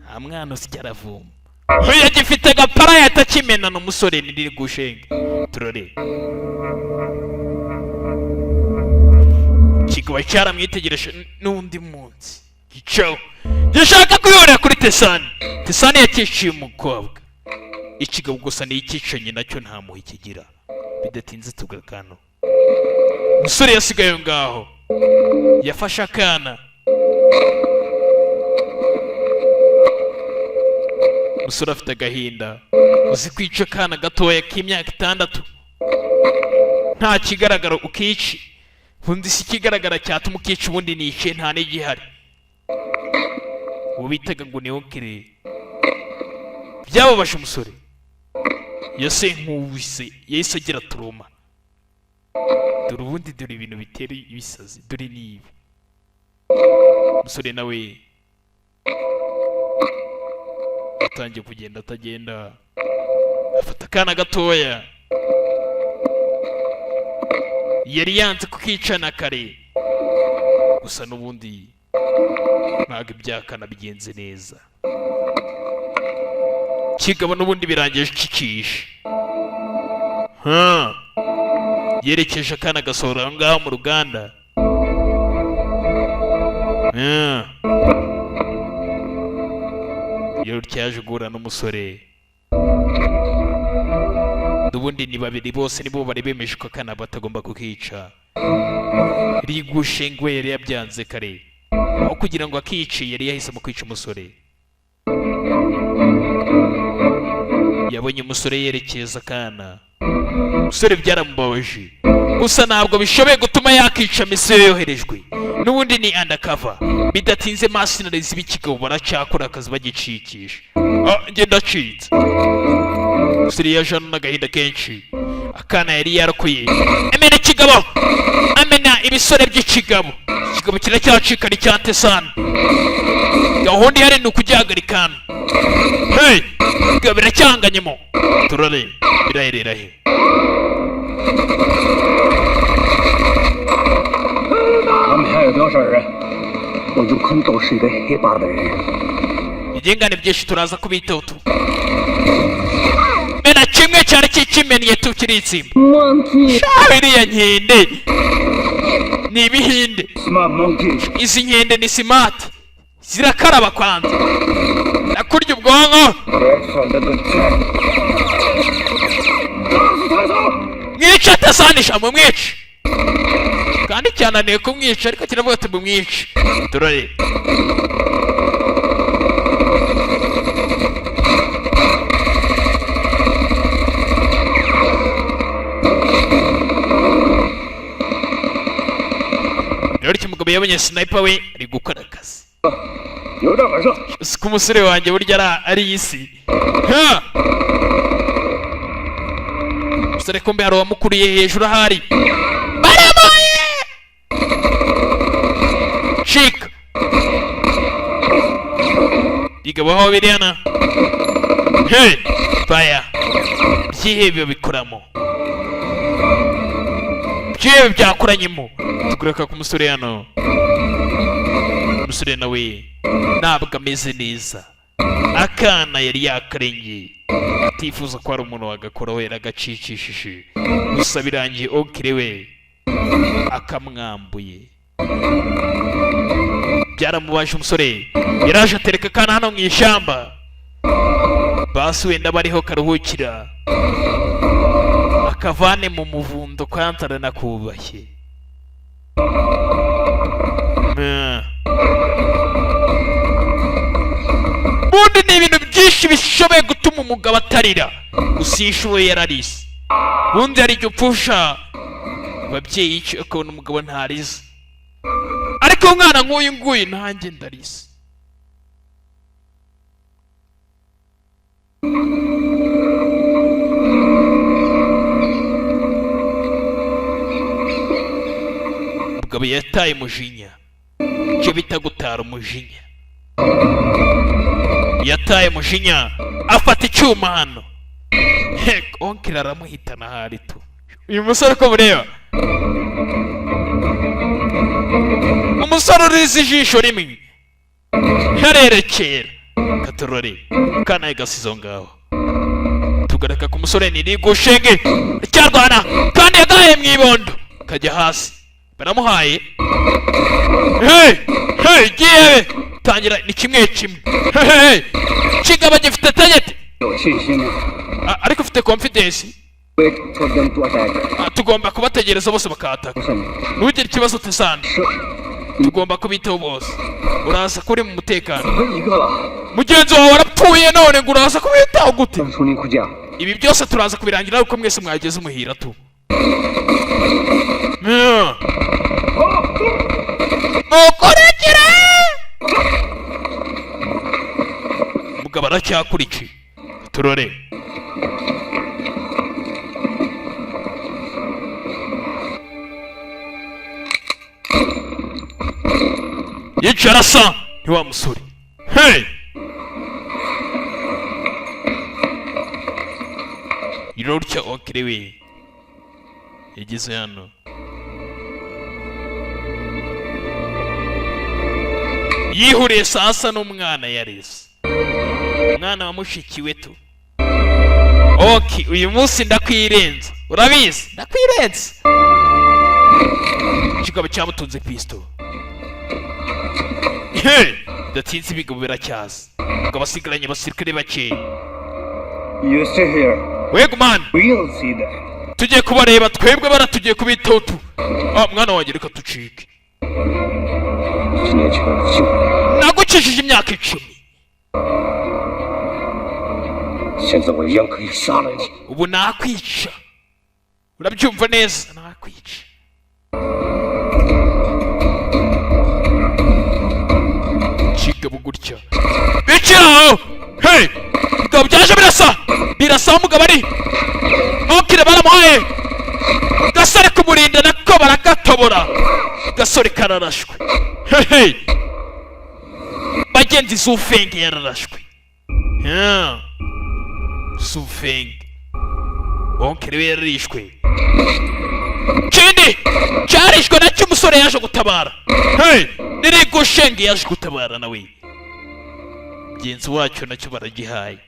Nta mwana usya aravoma. Oya, gifite agapara yahita akimenana. Umusore niriri gushenga turore, kikaba cyaramwitegereje n'undi munsi gicaho gishaka kwihorera kuri Tesani. Tesani yakiciye umukobwa, ikigabo gusa ni icyicanyi nacyo nta muhe kigira. Bidatinze tugakano, umusore yasigaye aho ngaho, yafashe akana. Umusore afite agahinda. Uzi kwica akana gatoya k'imyaka 6, nta kigaragara ukici? Ubundi si ikigaragara cyatuma ukica, ubundi nice nta n'igihari. Uwo bitaga ngo ni onkere byababaje umusore, yase nk'uwise, yahise agira trauma. Dore ubundi, dore ibintu bitera ibisazi, dore n'ibi. Umusore nawe atangiye kugenda atagenda, afata akana gatoya yari yanze kukicana kare. Gusa n'ubundi ntabwo ibyakana bigenze neza, kigabo n'ubundi birangije kikishe. Ha, yerekeje akana gasohora aho ngaho mu ruganda. Ha. Iyo cyaje guhura n'umusore n'ubundi ni babiri, bose nibo bari bemeje ko akana batagomba kukica. Rigushengwe yari yabyanze kare, aho kugira ngo akice yari yahisemo kwica umusore. Yabonye umusore yerekeza akana, umusore byaramubabaje, gusa ntabwo bishoboye gutuma yakica misiyo yoherejwe, n'ubundi ni undercover. Bidatinze mercenaries b'ikigabo baracyakora akazi bagicikisha. Ah, njye ndacitse. Umusore yaje hano n'agahinda kenshi, akana yari yarakuye amena ikigabo, amena ibisore by'ikigabo. Ikigabo kiracyacika, ni cya Tesani. Gahunda ihari ni ukugihagarika hano. Hey, ibigabo biracyanganyemo, turare biraherera he? 他们还有多少人？我就看到是一个黑帮的人。 Ibyingane byinshi turaza kubitaho tu. Mena kimwe cyari kikimennye tu, kiritsimba. Sha, iriya nkende ni ibihinde. Smart monkey. Izi nkende ni smart, zirakaraba kwanza nakurya ubwonko. Mwice atasanisha, mumwice. Kandi cyananiwe kumwica, ariko kiravuga ati mumwice turore. Rero iki mugabo yabonye sniper we ari gukora akazi. 有点本事。 Siko umusore wanjye burya ari isi. Ha! Umusore kumbe hari uwamukuriye hejuru ahari. Baramuye! Shika! Bigabo aho biri hano. Hey! Fire! Byihebe bikoramo. Byihebe byakoranyemo. Tugaruka ku musore hano. Umusore nawe ntabwo ameze neza. Akana yari yakarengeye. Atifuza ko hari umuntu wagakoraho, yaragacikishije. Gusa birangiye oncle we akamwambuye. Byaramubaje umusore. Yaraje atereka akana hano mu ishyamba. Basi wenda bariho karuhukira. Akavane mu muvundo kantara nakubashye. Ubundi ni ibintu byinshi bishoboye gutuma umugabo atarira, gusa iyo ishoboye yararize. Ubundi hari igihe upfusha ababyeyi icyo ukabona umugabo ntarize, ariko umwana nk'uyu nguyu nanjye ndarize. Umugabo yataye umujinya, icyo bita gutara umujinya. Yataye umujinya afata icyuma hano, oncle aramuhitana. Ahari tu uyu musore uko mureba, umusore urize ijisho rimwe harerekera katorore kana gasize aho ngaho. Tugaraka ku musore ni rigushenge cyarwana kandi yagaye mu ibondo kajya hasi baramuhaye. Hey hey, giye tangira ni kimwe kimwe. Hey hey, kigaba gifite target. 有信心吗？ Ariko ufite confidence? Wait for them to attack. Tugomba kubategereza bose bakataka. Ntugire ikibazo tuzana, tugomba kubitaho bose. Uraza kuri mu mutekano. 一个了。 Mugenzi wawe warapfuye none ngo uraza kubitaho gute? 出你苦讲。 Ibi byose turaza kubirangira ariko mwese mwageze umuhira tu. Mukurikire. Mugabo aracyakurikiye turore. Yicara asa ni wa musore. Hey! Irorya oncle we yageze hano yihuriye sasa n'umwana yareze, umwana wa mushiki we tu. Ok, uyu munsi ndakwirenza, urabizi ndakwirenza. Ikigabo cyamutunze pisto. Hey! Bidatinze ibigabo biracyaza ngo abasigaranye abasirikare bakeya. You stay here. Wego man. We'll see them. Tugiye kubareba twebwe, bara tugiye kubitaho tu. Ah, mwana wanjye, reka tucike. 十年前救了， Nagukijije imyaka 10. 现在我一样可以杀了你。 Ubu nakwica, urabyumva neza, nakwica. Kigabo gutya bikiraho. Hey, bigabo byaje birasa birasa aho umugabo ari. Ntukire, baramuhaye gasore kumurinda nako baragatobora. Gasore kararashwe. Hey, bagenzi, Zufenge yararashwe. Yeah. Zufenge oncle we yararishwe, kindi cyarishwe nacyo umusore yaje gutabara. Hey, nirigushenge yaje gutabara nawe mugenzi wacyo nacyo baragihaye.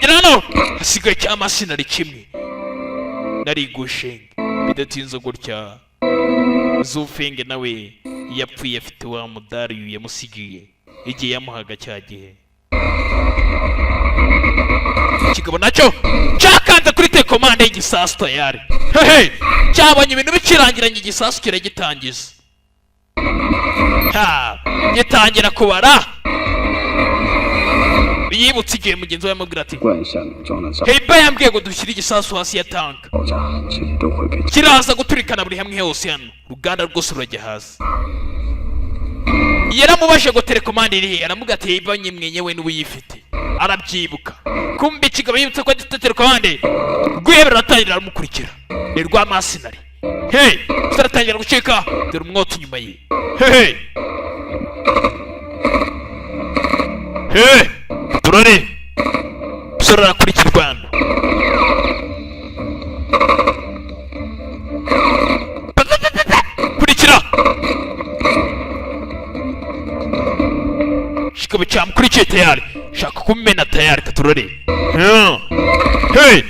Gira hano hasigaye cy'amasinari kimwe narigushenge. Bidatinze gutya Zufenge nawe yapfuye afite wa mudari yamusigiye igihe yamuhaga cya gihe. Ikigabo nacyo cyakanze kuri télécommande y'igisasu tayari. Hehe, cyabonye ibintu bikirangiranye, igisasu kiragitangiza, ha gitangira kubara. Yibutse igihe mugenzi we yamubwira ati 罐下面装了炸 Heiba yambwiye ngo dushyire igisasu hasi ya tanka. 爆炸，这里都会被 Kiraza guturikana buri hamwe hose hano, uruganda rwose rurajya hasi. Yaramubashe ngo télécommande iri he? Aramubwira ati ibanye mwenyewe n'uyifite. Arabyibuka, kumbe ikigabo yibutse ko gifite télécommande. Rwihebe ruratangira, aramukurikira, ni rwa mercenary. Hey, umusore aratangira gucika. Dore umwotsi inyuma ye. Hey hey, turore, umusore arakurikirwa hano. Kurikira kikaba cyamukurikiye tayari, shaka kumena tayari. Katurore. Hey,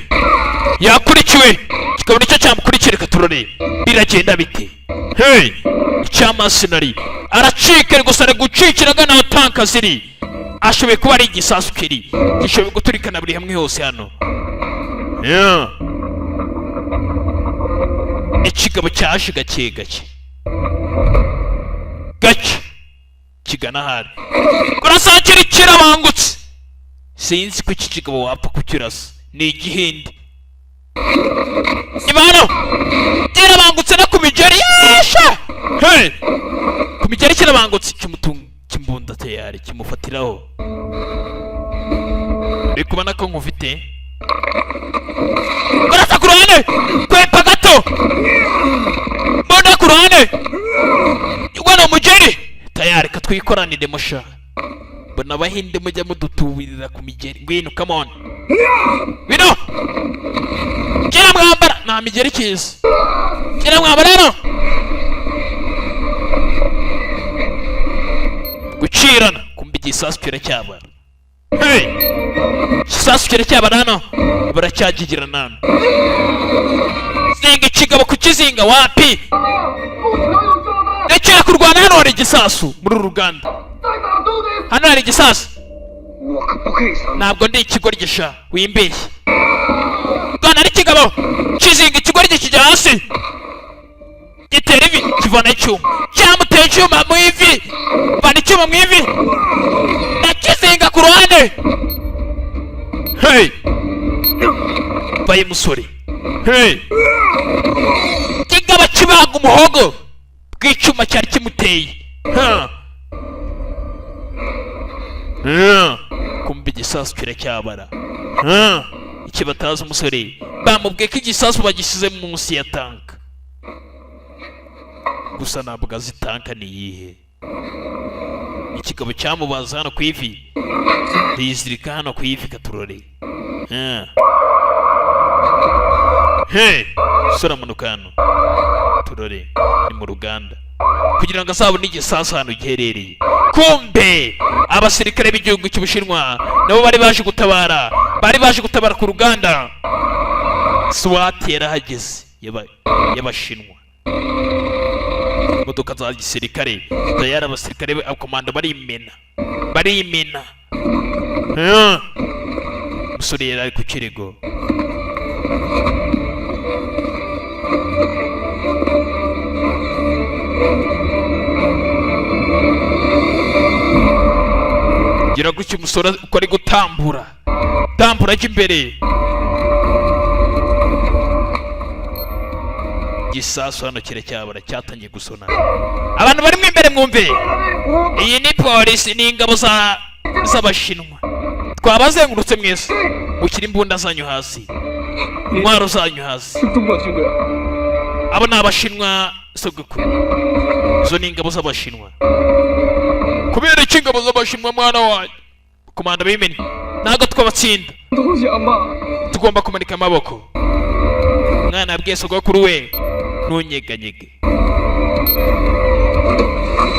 yakurikiwe, kikaba nicyo cyamukurikiye. Katurore biragenda bite. Hey, icya mercenary aracika gusa, ari gucikira agana aho tanka ziri. Ashoboye kuba ari igisasu kiri gishoboye guturikana buri hamwe hose hano. Yeah. Ikigabo cyaje gake gake gake kigana ahari kurasakira, kirabangutse. Sinzi ko iki kigabo wapfa kukirasa, ni igihinde. Niba hano kirabangutse no ku migeri yasha. Hey! Ku migeri kirabangutse, kimutunga kimbunda tayari, kimufatiraho. Uri kubona ko nkufite. Kurasa ku ruhande, kwepa gato, mbona ku ruhande ubona umugeri tayari. Katwikoranire musha, mbona abahinde mujya mudutubirira ku migeri. Ngwino, come on, ngwino. Kera mwambara nta migeri kiza, kera mwambara hano gucirana. Kumva igisasu kiracyabara. Hey! Igisasu kiracyabara hano, baracyagigirana hano. Zinga ikigabo, kukizinga wapi? Rekera kurwana. Hano hari igisasu muri uru ruganda, hano hari igisasu. 我可不可以上？ Ntabwo ndi ikigoryi sha, wimbeshye. Rwana n'ikigabo, kizinga ikigoryi, kijya hasi, gitera ivi, kivana icyuma, cyamuteye icyuma mu ivi. Vana icyuma mu ivi, ndakizinga ku ruhande. Hey, baye musore. Hey, kigabo kibaga umuhogo bw'icyuma cyari kimuteye. Ha. Ha. Kumva igisasu kiracyabara. Ha. Iki batazi, umusore bamubwiye ko igisasu bagishyize munsi ya tanka, gusa ntabwo azi tanka ni iyihe. Ikigabo cyamubaza hano ku ivi, rizirika hano ku ivi. Katurore. Ha. Hey, sora amanuka hano. Turore, ni mu ruganda kugira ngo azabone igisasu ahantu giherereye. Kumbe abasirikare b'igihugu cy'Ubushinwa nabo bari baje gutabara, bari baje gutabara ku ruganda. SWAT yarahageze y'Abashinwa, imodoka za gisirikare tayari, abasirikare abakomando barimena, barimena. Ah. Umusore yari ari ku kirego. Gira gutya umusore uko ari gutambura tambura ajya imbere, igisasu hano kiracyabura, cyatangiye gusona. Abantu barimo imbere mwumve, iyi ni polisi, ni ingabo za z'Abashinwa. Twabazengurutse mwese, mushyire imbunda zanyu hasi, intwaro zanyu hasi. 是中国军队。 Abo ni Abashinwa sogokuru, izo ni ingabo z'Abashinwa. Kubera iki ingabo z'Abashinwa? Mwana wanjye, komanda bimene, ntabwo twabatsinda. 投降吧！ Tugomba kumanika amaboko. Umwana yabwiye sogokuru we ntunyeganyege.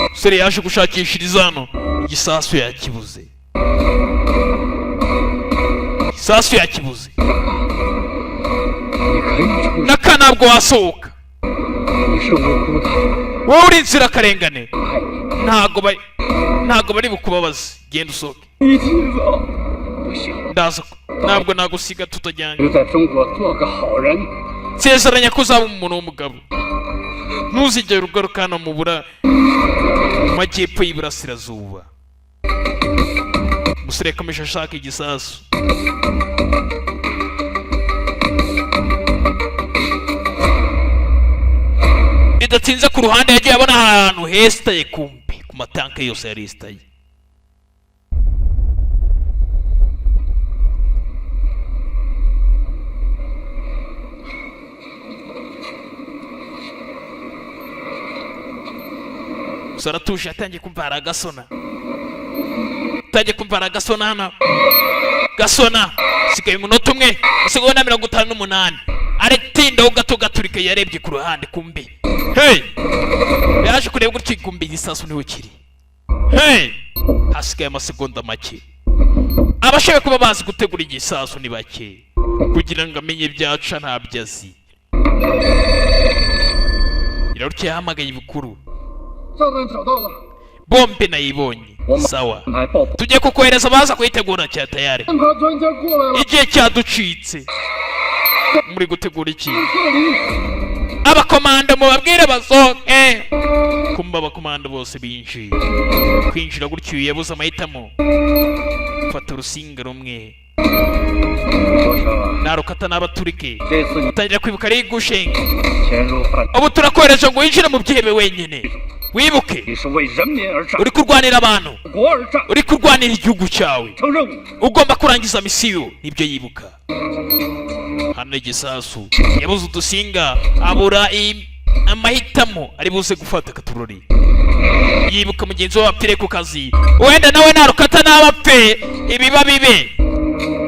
Umusore yaje gushakishiriza hano, igisasu yakibuze, igisasu yakibuze. 你可以出去， Naka ntabwo wasohoka. 你是无辜的， Wowe uri inzirakarengane. 爱你。 Ntabwo bari bukubabaze, genda usohoke. 一起走。不行， Ndaza ntabwo nagusiga tutajyanye. 留在中国做个好人。 Nsezeranya ko uzaba umuntu w'umugabo, ntuzigere ugaruka hano mu majyepfo y'iburasirazuba. Umusore yakomeje ashaka igisasu. Bidatinze ku ruhande yagiye abona ahantu hesitaye, kumbi ku Amatanke yose yarisitaye. Gusa aratuje, yatangiye kumva hari agasona, atangiye kumva hari agasona hano. Gasona, sigaye umunota umwe, usigaye na 58. Aratindaho gato, gaturika. Yarebye ku ruhande, kumbe hey, yaje kureba gutya, kumbe igisasu niho kiri. Hey, hasigaye amasegonda make. Abashaka kuba bazi gutegura igisasu ni bake, kugira ngo amenye ibyaca ntabyo azi. Irarukiye, yahamagaye ibukuru. 炸弹找到了， Bombe nayibonye, sawa. 安排爆破 Tugiye kukohereza baza kuyitegura cya tayari. 侦察专家过来了， Igihe cyaducitse, muri gutegura iki? 撤离。 Abakomando mubabwire basohoke. Kumba abakomando bose binjiye, kwinjira gutyo yabuze amahitamo, fata urusinga rumwe. 说声， Narukata n'abaturike. 这次你 Utangira kwibuka ari gushenga. 潜入犯， Ubu turakohereje ngo winjire mu byihebe wenyine, wibuke 你是为人民而战， uri kurwanira abantu, 国而战， uri kurwanira igihugu cyawe, 成任务。 ugomba kurangiza misiyo. Nibyo yibuka hano. Igisasu yabuze udusinga, abura amahitamo ari buze gufata akaturori. Yibuka mugenzi we wapfiriye ku kazi, wenda nawe narukata n'abapfe ibiba bibe.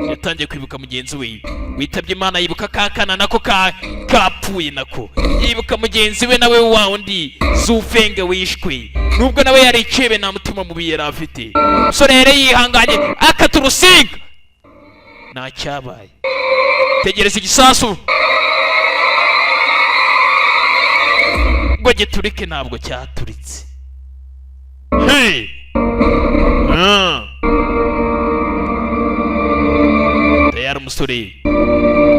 Yatangiye kwibuka mugenzi we witabye Imana, yibuka ka kana nako ka kapfuye, nako yibuka mugenzi we nawe wa wundi Zufenge wishwe, nubwo nawe yari icebe, nta mutima mubi yari afite. Umusore yari yihanganye, akata urusinga, nta cyabaye. Tegereza igisasu ngo giturike, ntabwo cyaturitse. Hey! Ah. Tayari umusore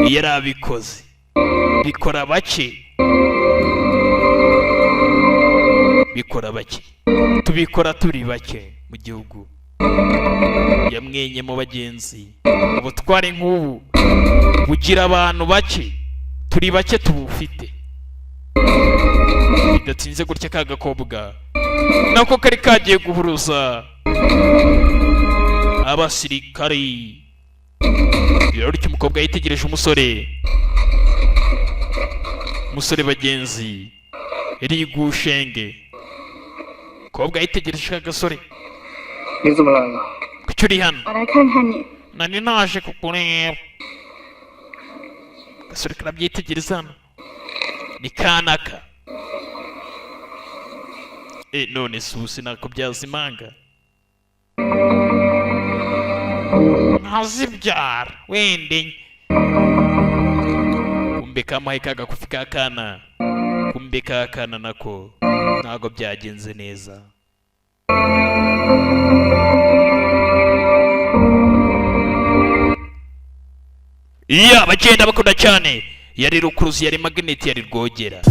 yari abikoze, bikora bake, bikora bake, tubikora turi bake mu gihugu. Yamwenye mu bagenzi, ubutware nk'ubu bugira abantu bake, turi bake tubufite. Bidatinze gutya, ka gakobwa nako kari kagiye guhuruza abasirikari. Birarutya, umukobwa yitegereje umusore, umusore bagenzi rigushenge. Umukobwa yitegereje ka gasore. 你怎么来了？ Kuki uri hano? 我来看看你。 Nari naje kukureba. Gasore karabyitegereza hano, ni kanaka. E, none si ubu sinakubyaza impanga, nkazibyara wende. Kumbe kamuhaye ka gakufi ka kana, kumbe ka kana nako ntabwo byagenze neza. Iya, bagenda bakunda cyane. Yari rukuruzi, yari magneti, yari rwogera.